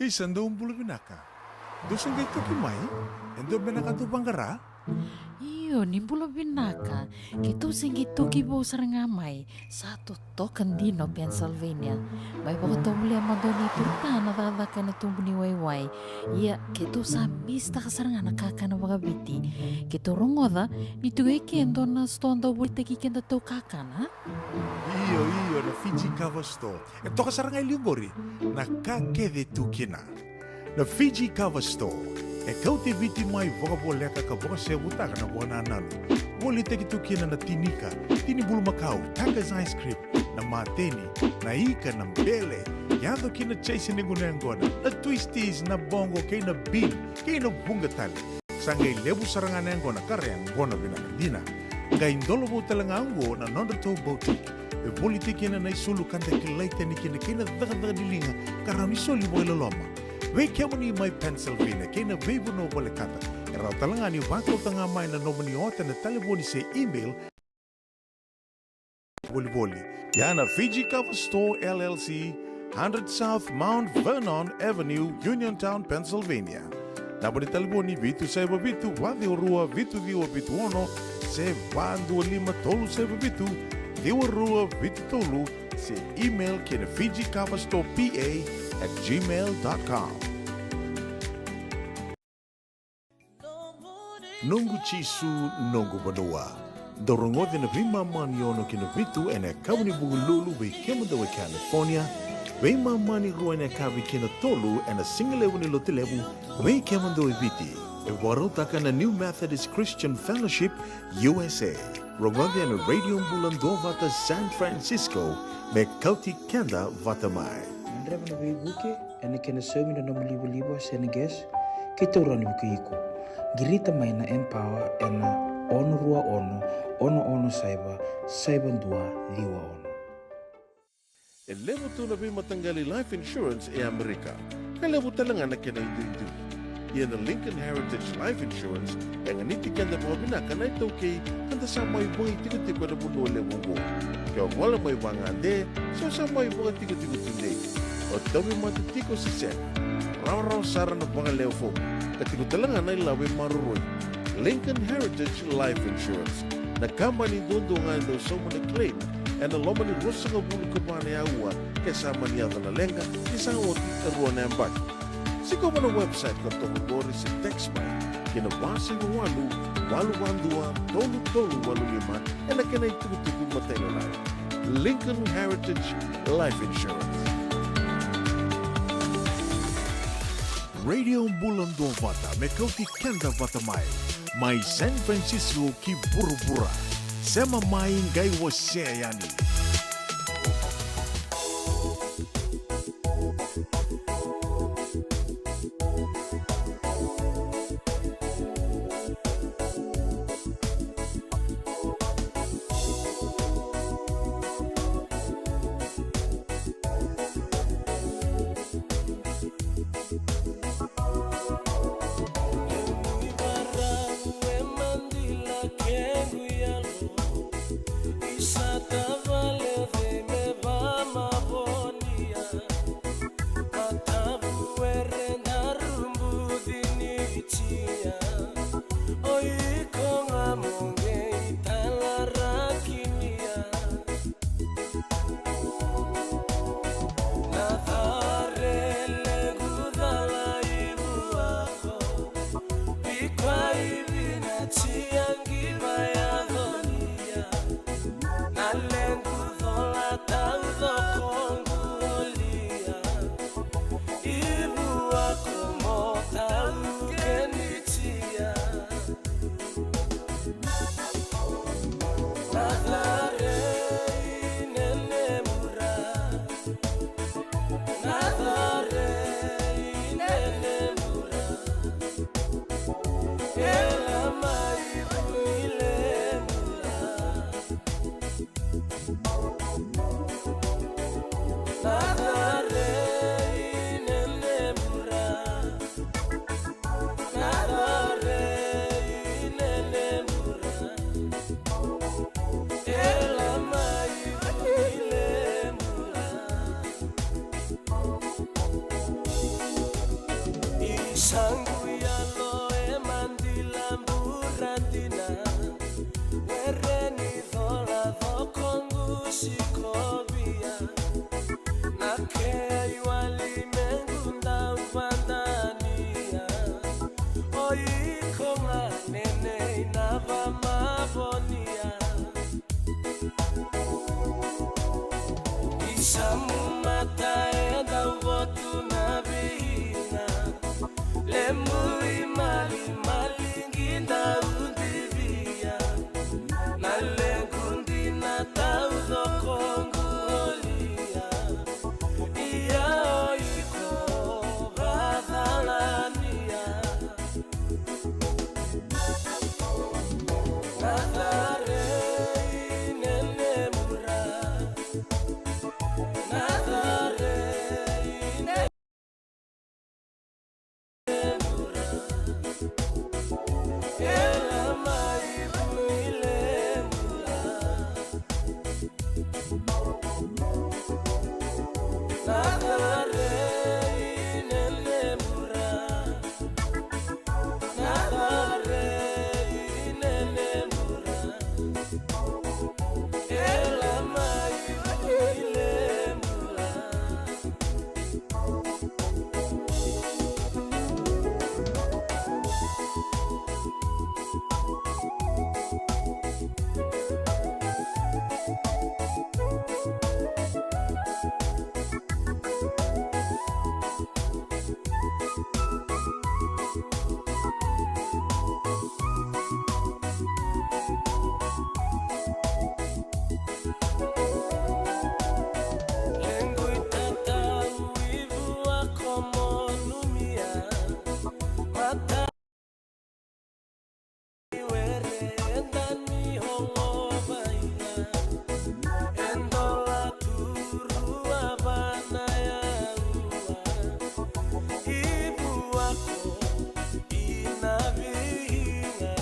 Isa, dou bula vinaka. Dou se qai toki mai? E dua beka na ka dou vaqara? Io, ni bula vinaka. Keitou se qai toki vou sara ga mai. Sa totoka dina o Pennsylvania. Mai vakatovolea mada o Nei Turutana cakacaka ena tubu ni waiwai. Ia, keitou sa misitaka sara ga na kakana vakaviti. Keitou rogoca ni tiko e ke e dua na sitoa dau volitaki kedatou kakana. Io, io, na Fiji Cover Store. E toka sara ga e liu qori na ka kece e tu kina. Na Fiji Cover Store e kauti Viti mai vakavoleka ka vakasevutaka na vakanananu. Volitaki tu kina na tinika, tini bulumakau, Tiger's ice cream, na mateni, na ika, na bele, yaco kina chase ni gunu yaqona, na twisties, na boqo kei na bean, kei na vuqa tale. Sa qai levu sara ga na yaqona ka ra yaqona vinaka dina. Qai dolovou tale ga oqo na nodratou boutique e volitaki kina na isulu ka da kilai tani kina kei na cakacaka ni liga ka rawa ni soli vakailoloma. Vei kemuni mai Pennsylvania kei na veivanua volekata, e rawa tale ga ni vakauta ga mai na nomuni ota ena talevoni se email. Volivoli. Ia na Fiji Cover Store L L C, hundred South Mount Vernon Avenue, Uniontown, Pennsylvania. Naba ni talevoni vitu saiva vitu, va ciwa rua, vitu ciwa vitu ono, se va dua lima tolu saiva vitu, ciwa rua vitu tolu, se email ki na Fiji Cover Store P A at gmail dot com. Noqu Jisu, noqu vanua. Dau rogoci na veimama ni ono ki na vitu ena yakavi ni Vukelulu vei kemudou e California, veimama ni rua ena yakavi ki na tolu ena sigalevu ni Lotulevu vei kemudou e Viti. E vakarautaka na New Methodist Christian Fellowship U S A. Rogoci ena Radio Bula Duavata San Francisco me kauti keda vata mai. Gadreva na veivuke ena kena saumi na nomu livaliva se na gas, keitou rawa ni vukei iko. Qirita mai na Empower ena ono rua ono, ono ono saiva, saiva dua ciwa ono. E levu tu na veimataqali life insurance e Amerika, ka levu tale ga na kena iduidui. Ia na Lincoln Heritage Life Insurance e ganiti keda vakavinaka na iTaukei ka da sa mai vakaitikotiko ena vanua levu oqo. Ke o gole mai vagade se o sa mai vakatikotiko tudei, o tauvimate tiko se sega, rawarawa sara na vagalewe fomu ka tiko tale ga na ilavo e maroroi. Lincoln Heritage Life Insurance, na kabani duadua ga e dau sauma na claim ena loma ni ruasagavulu ka va na aua ke sa mani yaco na leqa ni sa oti e rua na yabaki. Sikova na website ka toka qori se text mai ki na va saiva walu, walu va dua, tolu tolu walu lima ena kena itukutuku matailalai. Lincoln Heritage Life Insurance. Radio Bula Duavata me kauti keda vata mai, mai San Francisco ki vuravura. Sema mai, qai wasea yani. Sa qu yalo e madila bura dina, were ni cola coqu sikovia. Na kei wali me qu dau vadania, o iko ga nenei na vamavonia. Ni sa mu mata e dau votu na viina, levu i malimali qi dau divia. Na lequ dina taucoko qu olia, ia o iko vacalania. Na cari ne lemura, na cari ne lemura, e la mai vui lemura. Na cari ne lemura, na cari ne lemura, e la mai vui lemura. Lequ i tatau i vua ko monumia, mata i were e dani holovaia, e dola tu rua vana yaua, i vua ko i na viga.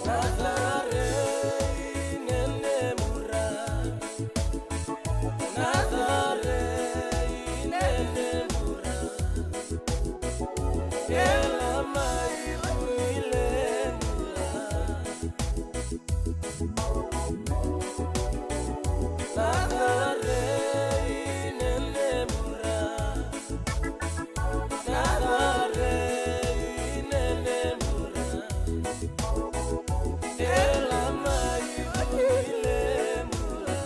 Na cari ne lemura, na cari ne lemura, e la mai vui lemura. Na cari ne lemura, na cari ne lemura, e la mai vui lemura.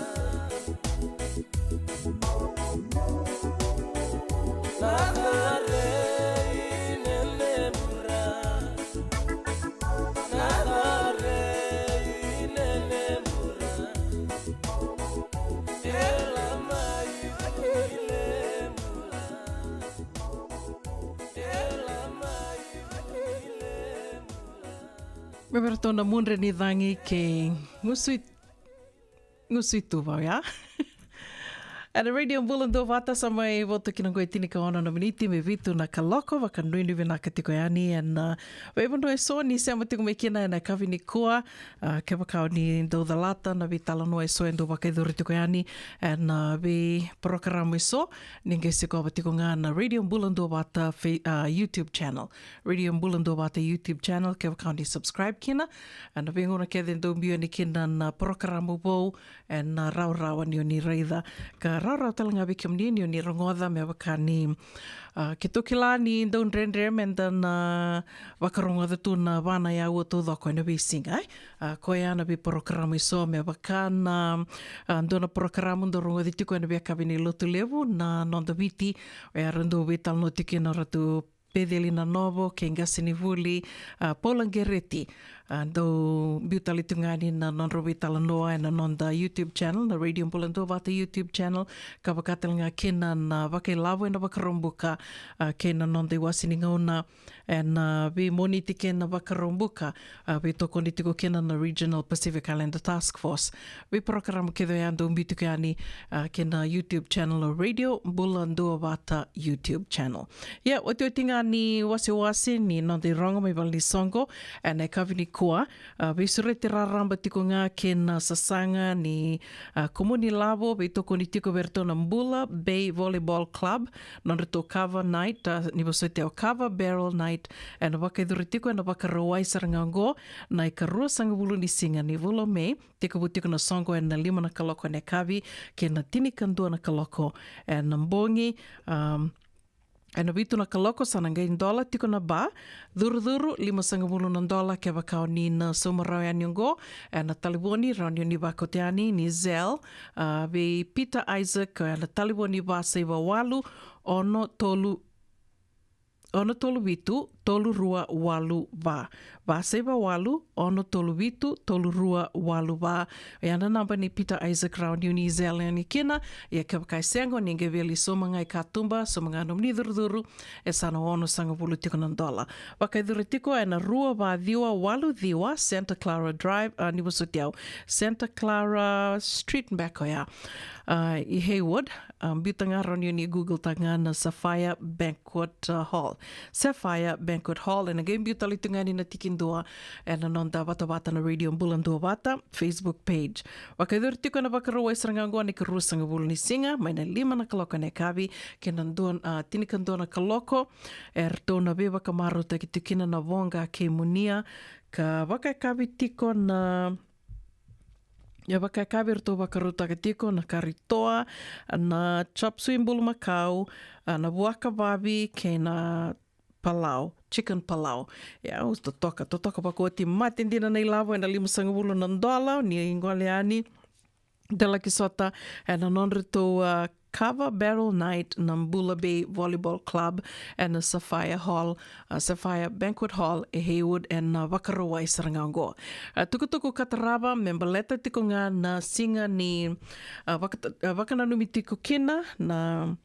Na cari ne lemura, na cari ne lemura, e la mai vui lemura, e la mai vui lemura. Me vei ratou na mudre ni cagi kei gusu i, gusu i tuva, ia. Ena Radio Bula Duavata sa mai vo tu kina qo e tinikaono na miniti me vitu na kaloko, vakanuinui vinaka tiko yani ena, a, veivanua eso ni sema tiko mai kina ena yakavi nikua. A, kevaka o ni dau calata na veitalanoa eso e dau vakayacori tiko yani ena, a, veiporokaramu eso, ni qai sikova tiko ga na Radio Bula Duavata Fe-, a, YouTube channel. Radio Bula Duavata YouTube channel, kevaka o ni subscribe kina. Ena veigauna kece e dau biu yani kina na porokaramu vou, ena rawarawa ni o ni raica. Ka rawarawa tale ga vei kemuni ni o ni rogoca me vaka ni, a, keitou kila ni dau dredre meda na vakarogoca tu na va na yaua taucoko ena veisiga, e. A, koya na veiporokaramu eso me vaka na, a, dua na porokaramu dau rogoci tiko ena veiyakavi ni Lotulevu na Noda Viti, oya era dau veitalanoa tiko kina o Ratu Peceli Nanovo kei qasenivuli, a, Paula Qereti. A, dau biu tale tu ga yani na nodrau veitalanoa ena noda YouTube channel, na Radio Bula Duavata YouTube channel, ka vaka tale ga kina na Vakailavo ena Vakaraubuka, a, kei na noda iwase ni gauna ena, a, veiMoniti kei na Vakaraubuka, a, veitokoni tiko kina na Regional Pacific Islander Task Force. Veiporokaramu kece oya dau biu tiko yani, a, kei na YouTube channel o Radio Bula Duavata YouTube channel. Ia, otioti ga ni wasewase ni noda irogo mai valenisoqo ena yakavi ni Ua, a, veisureti raraba tiko ga kei na sasaga ni, a, kumuni lavo, veitokoni tiko vei iratou na Bula Bay Volleyball Club, nodratou Kava Night, a, ni vosoti au Kava Barrel Night, ena vakayacori tiko ena Vakarauwai sara ga oqo, na ikaruasagavulu ni siga ni vula o Me, tekivu tiko na soqo ena lima na kaloko ena yakavi, kei na tinikadua na kaloko ena bogi, um, ena vitu na kaloko sa na qai dola tiko na ba, curucuru, limasagavulu na dola kevaka o ni na sauma rawa yani oqo, ena talevoni, rawa ni o ni vakauta yani, ni Zelle, a, vei Peter Isaac, ena talevoni va saiva walu, ono tolu, ono tolu vitu, tolu rua walu va. Va saiva walu, ono tolu vitu, tolu rua walu va. Oya na naba ni Peter Isaac rawa ni o ni Zelle yani kina, ia kevaka e sega o ni qai via lai sauma ga i katuba, sauma ga nomuni curucuru, e sa na onosagavulu tiko na dola. Vakayacori tiko ena rua va ciwa walu ciwa Santa Clara Drive, a, ni vosoti au, Santa Clara Street beka oya, a, i Hayward, a, biuta ga rawa ni o ni Google taka ga na Sapphire Banquet, a, Hall. Sapphire Banquet Hall, ena qai biu tale tu ga yani na tikidua, ena noda vatavata na Radio Bula Duavata Facebook page. Vakayacori tiko ena Vakarauwai sara ga oqo na ikaruasagavulu ni siga, mai na lima na kaloko ena yakavi, kei na dua, a, tinikadua na kaloko, eratou na veivakamarautaki tu kina na Voqa kei Munia, ka vakayakavi tiko na, ia vakayakavi eratou vakarautaka tiko na kari toa, na chop suey bulumakau, a, na vuaka vavi, kei na palau, chicken palau. Ia, au totoka, totoka vakaoti, mate dina na ilavo, ena limasagavulu na dola, ni gole yani, da laki sota ena nodratou, a, Kava Barrel Night na Bula Bay Volleyball Club ena Sapphire Hall, a, Sapphire Banquet Hall e Hayward ena Vakarauwai sara ga oqo. A, tukutuku ka tarava me baleta tiko ga na siga ni, a, vaka-, a, vakananumi tiko kina na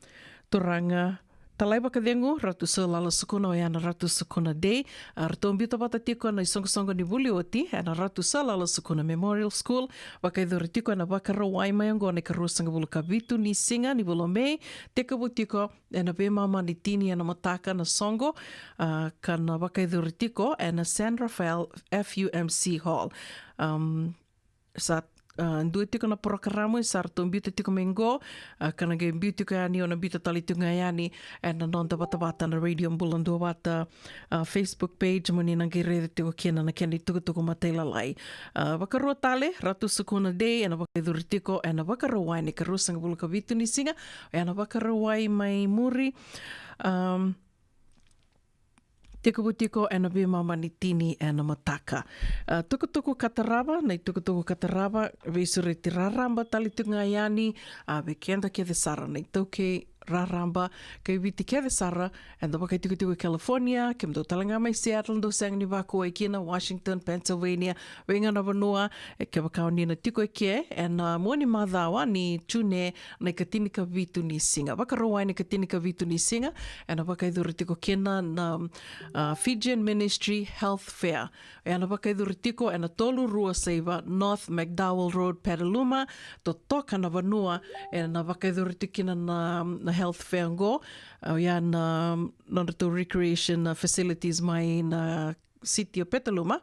turaga Talai Vakacegu, Ratu Sir Lala Sukuna, oya na Ratu Sukuna Day. A, ratou biuta vata tiko na isoqosoqo ni vuli oti ena Ratu Sir Lala Sukuna Memorial School. Vakayacori tiko ena Vakarauwai mai oqo na ikaruasagavulu ka vitu ni siga ni vula o Me, tekivu tiko ena veimama ni tini ena mataka na soqo, a, ka na vakayacori tiko ena San Rafael F U M C Hall. Um, sa, a, dua tiko na porokaramu e sa ratou biuta tiko mai qo, a, ka na qai biu tiko yani, o na biuta tale tiko ga yani ena noda vatavata na Radio Bula Duavata, a, Facebook page, mo ni na qai raica tiko kina na kena itukutuku matailalai. A, vakarua tale, Ratu Sukuna Day, ena vakayacori tiko ena Vakarauwai na ikaruasagavulu ka vitu ni siga, ena Vakarauwai mai muri. Um, tekivu tiko ena veimama ni tini ena mataka. A, tukutuku ka tarava, na itukutuku ka tarava, veisureti raraba tale tu ga yani, a, vei keda kece sara na iTaukei raraba, kai Viti kece sara, eda vakaitikotiko i California, kemudou tale ga mai Seattle, dou sega ni vakuwai kina, Washington, Pennsylvania, vei ga na vanua, e, kevaka o ni na tiko eke ena mua ni macawa ni June, na ikatini ka vitu ni siga. Vakarauwai na ikatini ka vitu ni siga, ena vakayacori tiko kina na, a, Fijian Ministry Health Fair. Ena vakayacori tiko ena tolu rua saiva North McDowell Road, Petaluma, totoka na vanua, ena vakayacori tiko kina na, na health fair qo. A, oya na nodratou recreation, a, facilities mai na city o Petaluma.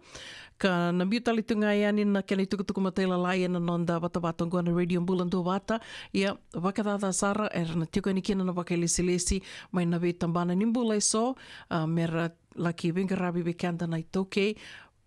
Ka na biu tale tu ga yani na kena itukutuku matailalai ena noda vatavata oqo na Radio Bula Duavata. Ia, vakacaca sara, era na tiko yani kina na vakailesilesi mai na veitabana ni bula eso, a, mera laki veiqaravi vei keda na iTaukei.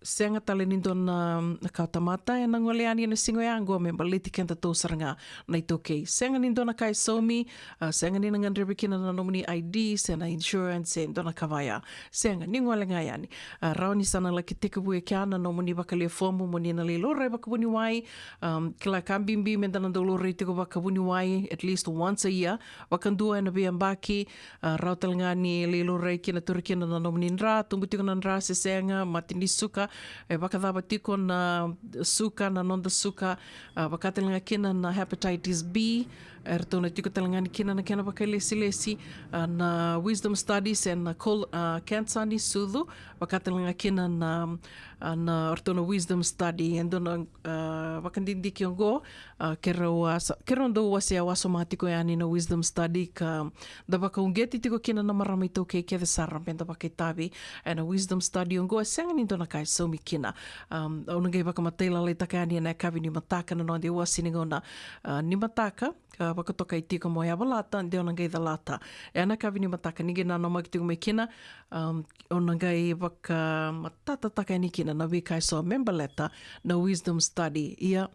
Sega tale ni dua na, na kawatamata ena gole yani ena siga oya qo me baleti kedatou sara ga na iTaukei. Sega ni dua na ka e saumi, a, sega ni na gadrevi kina na nomuni I D se na insurance se dua na ka vaya. Sega, ni gole ga yani. A, rawa ni sa na laki tekivu e kea na nomuni vakalia fomu mo ni na lai laurai vakavuniwai. Um, kila ka bibi me da na dau laurai tiko vakavuniwai at least once a year. Vakadua ena veiyabaki, a, rawa tale ga ni lai laurai kina, tauri kina na nomuni dra, tubu tiko na dra se sega, mate ni suka, e vakacava tiko na suka, na noda suka, a, vaka tale ga kina na hepatitis B, Eratou na tiko tale ga ni kina na kena vakailesilesi, a, na wisdom study se na col-, a, cancer ni sucu, vaka tale ga kina na, a, na, eratou na wisdom study, e dua na, a, vakadidike oqo, a, keirau a sa-, keirau dau wasea wasoma tiko yani na wisdom study ka da vakauqeti tiko kina na marama iTaukei kece sara me da vakaitavi ena wisdom study oqo, e sega ni dua na ka e saumi kina. Am, au na qai vakamatai lalaitaka yani ena yakavi ni mataka na noda iwasi ni gauna, a, ni mataka, ka vakatokai tiko mo yavalata, de o na qai calata. Ena yakavi ni mataka ni qai nanamaki tiko mai kina, am, o na qai vakamatatataka yani kina na veika eso me baleta na wisdom study. Ia,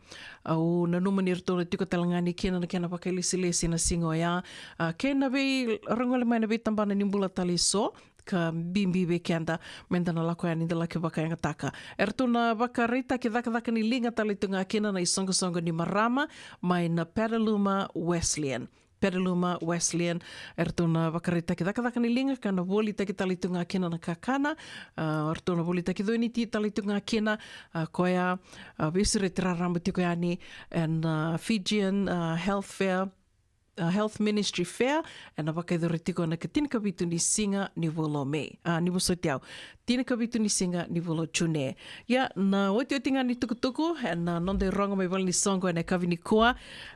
au nanuma ni ratou na tiko tale ga ni kina na kena vakailesilesi na siga oya. A, kei na vei, ra gole mai na veitabana ni bula tale eso, ka bibi vei keda, me da na lako yani da laki vakayagataka. Eratou na vakaraitaki cakacaka ni liga tale tu ga kina na isoqosoqo ni marama, mai na Petaluma Wesleyan. Petaluma Wesleyan, eratou na vakaraitaki cakacaka ni liga, ka na volitaki tale tu ga kina na kakana, a, eratou na volitaki cuniti tale tu ga kina, a, koya, a, veisureti raraba tiko yani, ena, a, Fijian, a, Health Fair, a, Health Ministry Fair, ena vakayacori tiko ena ka tinikavitu ni siga ni vula o Me, a, ni vosoti au. Tinikavitu ni siga ni vula o June. Ia, na otioti ga ni tukutuku, ena noda irogo mai vale ni soqo ena yakavi nikua.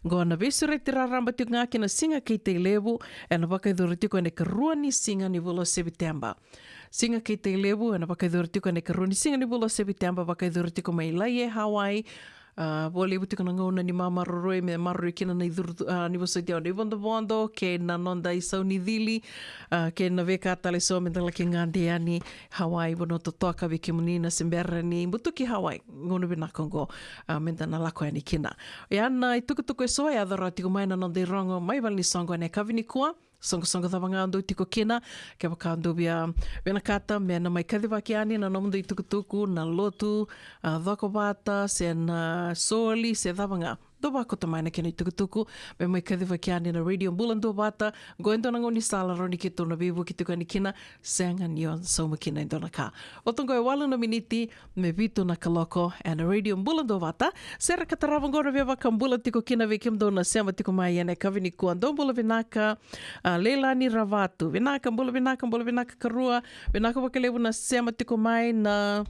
Qo na veisureti raraba tiko ga kina Siga kei Tailevu, ena vakayacori tiko ena ikarua ni siga ni vula o Seviteba. Siga kei Tailevu, ena vakayacori tiko ena ikarua ni siga ni vula o Seviteba, vakayacori tiko mai Laie, Hawaii, a, vakalevu tiko na gauna ni mamaroroi, me maroroi kina na icuru, a, ni vosoti au na ivodovodo, kei na noda isau ni cili, a, kei na veika tale eso me da laki gade yani Hawaii, vanua totoka vei kemuni na se bera ni butuki Hawaii, gauna vinaka oqo, a, me da na lako yani kina. Ia na itukutuku eso e yaco rawa tiko mai na noda irogo mai vale ni soqo ena yakavi nikua. Soqosoqo cava ga o dou tiko kina, kevaka o dou via vinakata me na mai kacivaki yani na nomudou itukutuku, na lotu, a, cokovata, se na soli, se cava ga. Dou vakauta mai na kena itukutuku, me mai kacivaki yani na Radio Bula Duavata, qo e dua na gaunisala rawa ni keitou na veivuke tiko yani kina, sega ni o sauma kina e dua na ka. Oti qo e walu na miniti, me vitu na kaloko, ena Radio Bula Duavata. Sere ka tarava qo na veivakabula tiko kina vei kemudou na sema tiko mai ena yakavi nikua. Dou bula vinaka, a, Leilani Ravatu. Vinaka, bula vinaka, bula vinaka karua. Vinaka vakalevu na sema tiko mai na,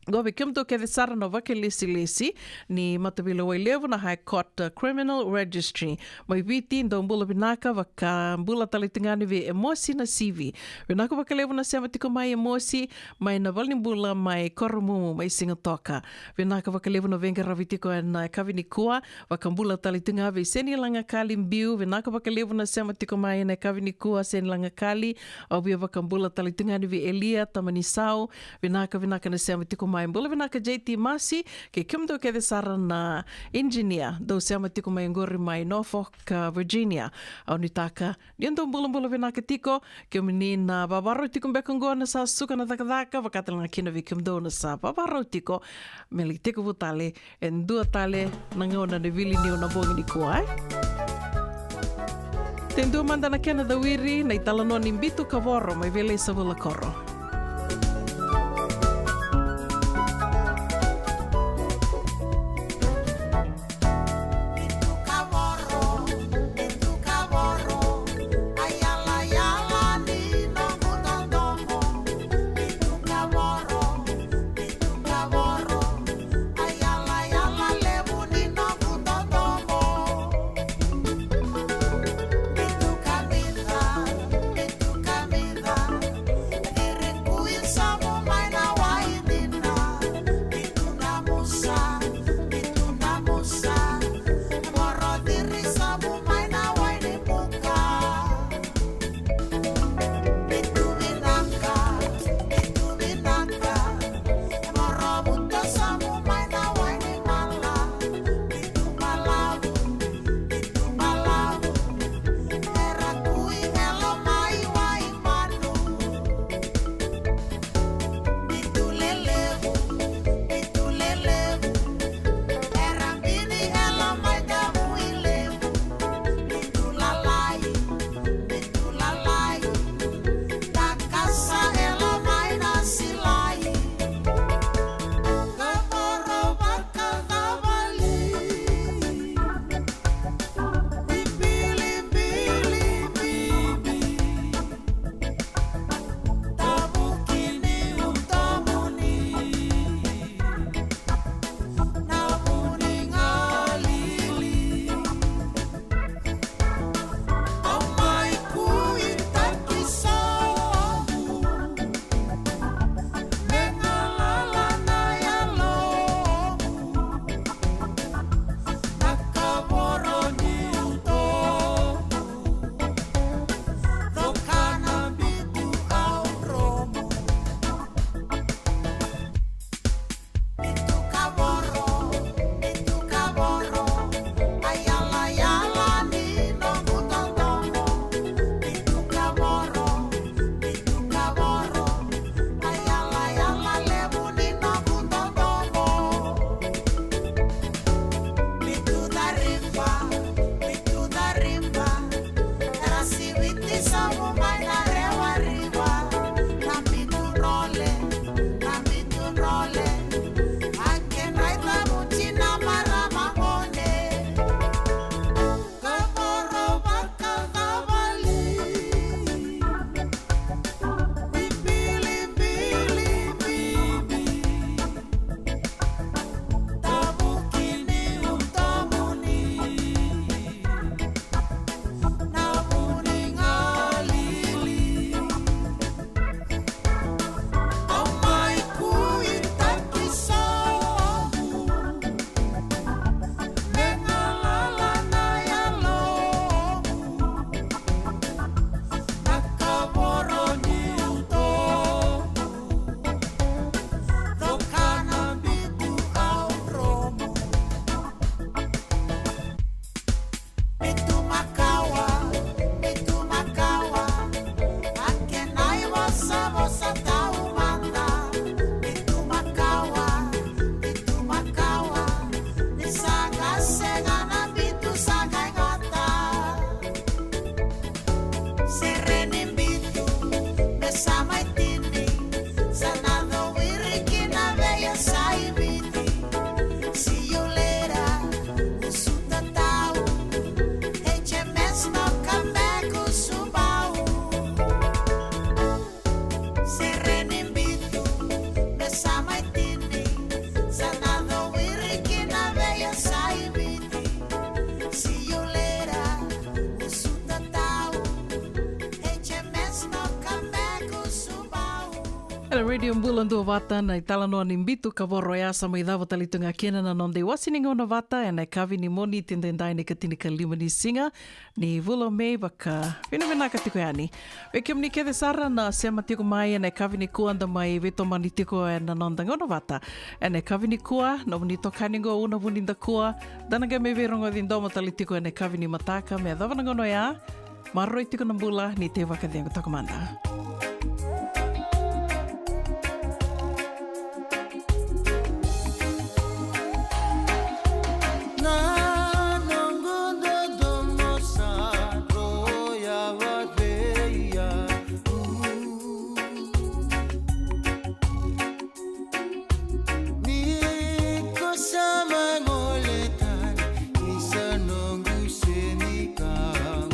qo vei kemudou kece sara na vakailesilesi ni Mataveilewai Levu na High Court, a, Criminal Registry. Mai Viti, dou bula vinaka, vakabula tale tu ga yani vei Emosi Nasivi. Vinaka vakalevu na sema tiko mai Emosi, mai na valenibula mai Koromumu, mai Sigatoka. Vinaka vakalevu na veiqaravi tiko ena yakavi nikua, vakabula tale tu ga vei Seni Lagakali Biu, vinaka vakalevu na sema tiko mai ena yakavi nikua, Seni Lagakali, au via vakabula tale tu ga yani vei Elia Tamanisau, vinaka, vinaka na sema tiko mai, bula vinaka J T Masi, kei kemudou kece sara na engineer, dou sema tiko mai qori mai Norfolk, a, Virginia, au nuitaka ni o dou bulabula vinaka tiko, kemuni na vavarau tiko beka oqo na sa suka na cakacaka, vaka tale ga kina vei kemudou na sa vavarau tiko, me lai tekivu tale e dua tale na gauna ni vili niu na bogi nikua, e? Te dua mada na kena cawiri na italanoa ni Bitu Kavoro mai Veilaisavulakoro. Radio Bula Duavata, na italanoa ni bitu kavoro ya sa mai cava tale tu ga kina na noda iwase ni gauna vata ena yakavi ni Moniti edaidai, na ikatinikalima ni siga ni vula o Me, vakavinavinaka tiko yani vei kemuni kece sara na sema tiko mai ena yakavi nikua, da mai veitomani tiko ena noda gauna vata ena yakavi nikua. Nomuni tokani oqo Una Vunidakua, da na qai mai veirogoci domo tale tiko ena yakavi ni mataka me yacova na gauna oya. Maroroi tiko na bula, ni tei vakacegu toka mada. Na noqu dodomo sa dro yawa vei au. Ni ko sa mai gole tani, ni sa noqu senikau.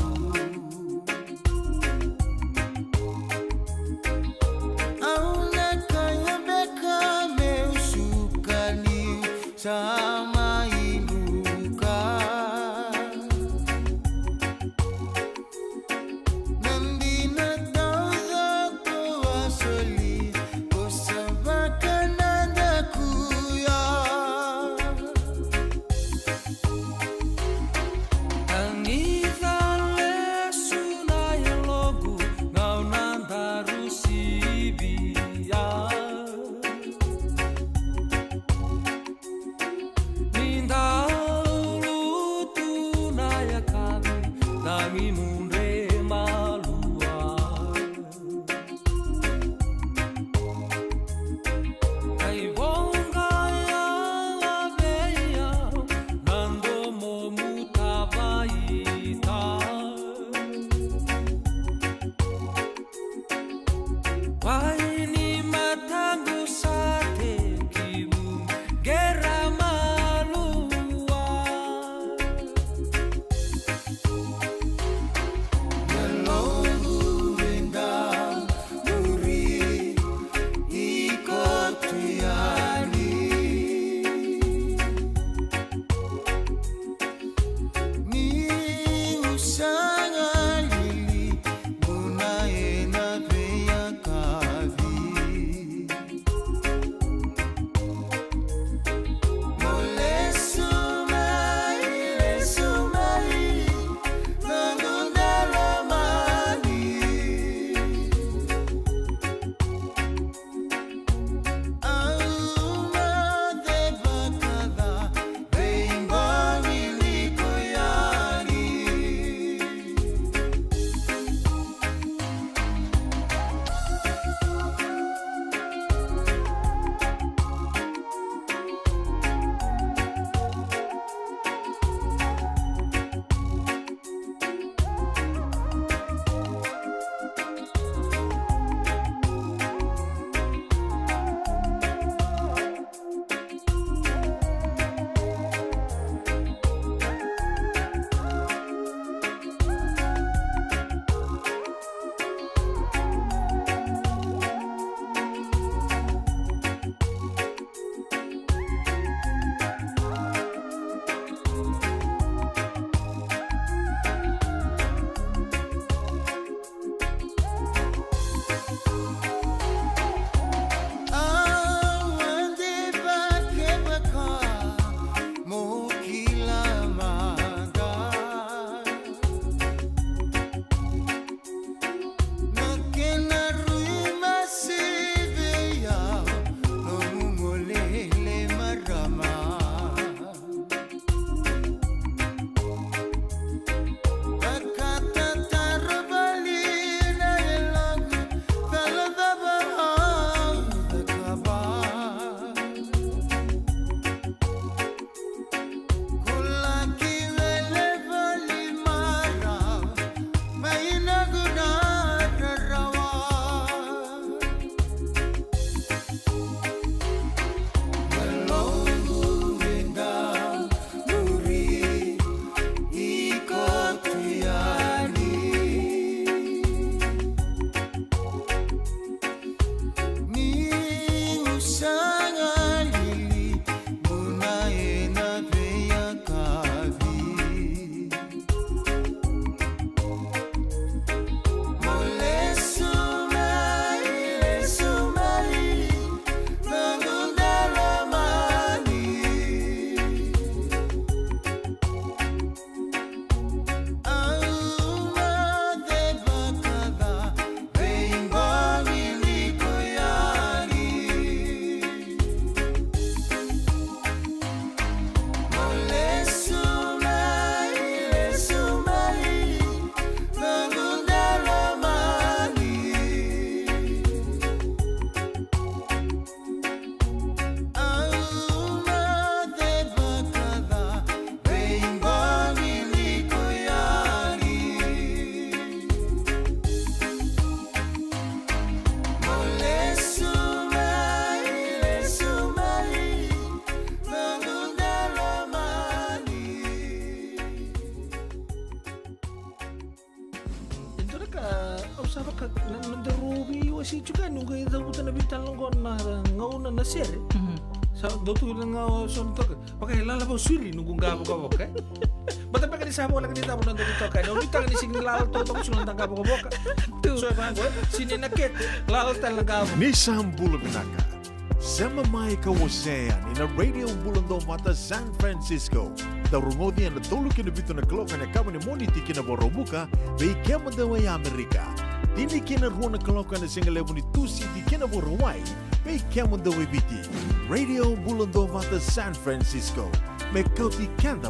Ka au sa vaka na, na daru veiwasei tiko yani, noqu e cavuta na veitalanoa qo na gauna na sere. Mhm. Sa dau tu na gauna so na toka. Vaka e lala vau siri noqu qavokavoka. Bata beka ni sa voleka ni cava na dau toka yani. Au nuitaka ni sigi ni lala totoka siko na qavokavoka. Tu. So e vaqo, sini na kete, lala tale na qavo. Ni sa bula vinaka. Sema mai ka wasea yani na Radio Bula Dovata San Francisco. Dau rogoci ena tolu ki na vitu na kaloko ena yakavi ni Moniti ki na Vakaraubuka, vei kemudou e Amerika. Tini ki na rua na kaloko ena sigalevu ni Tusiti ki na Vakarauwai, vei kemudou e Viti. Radio Bula Dovata San Francisco. Me kauti keda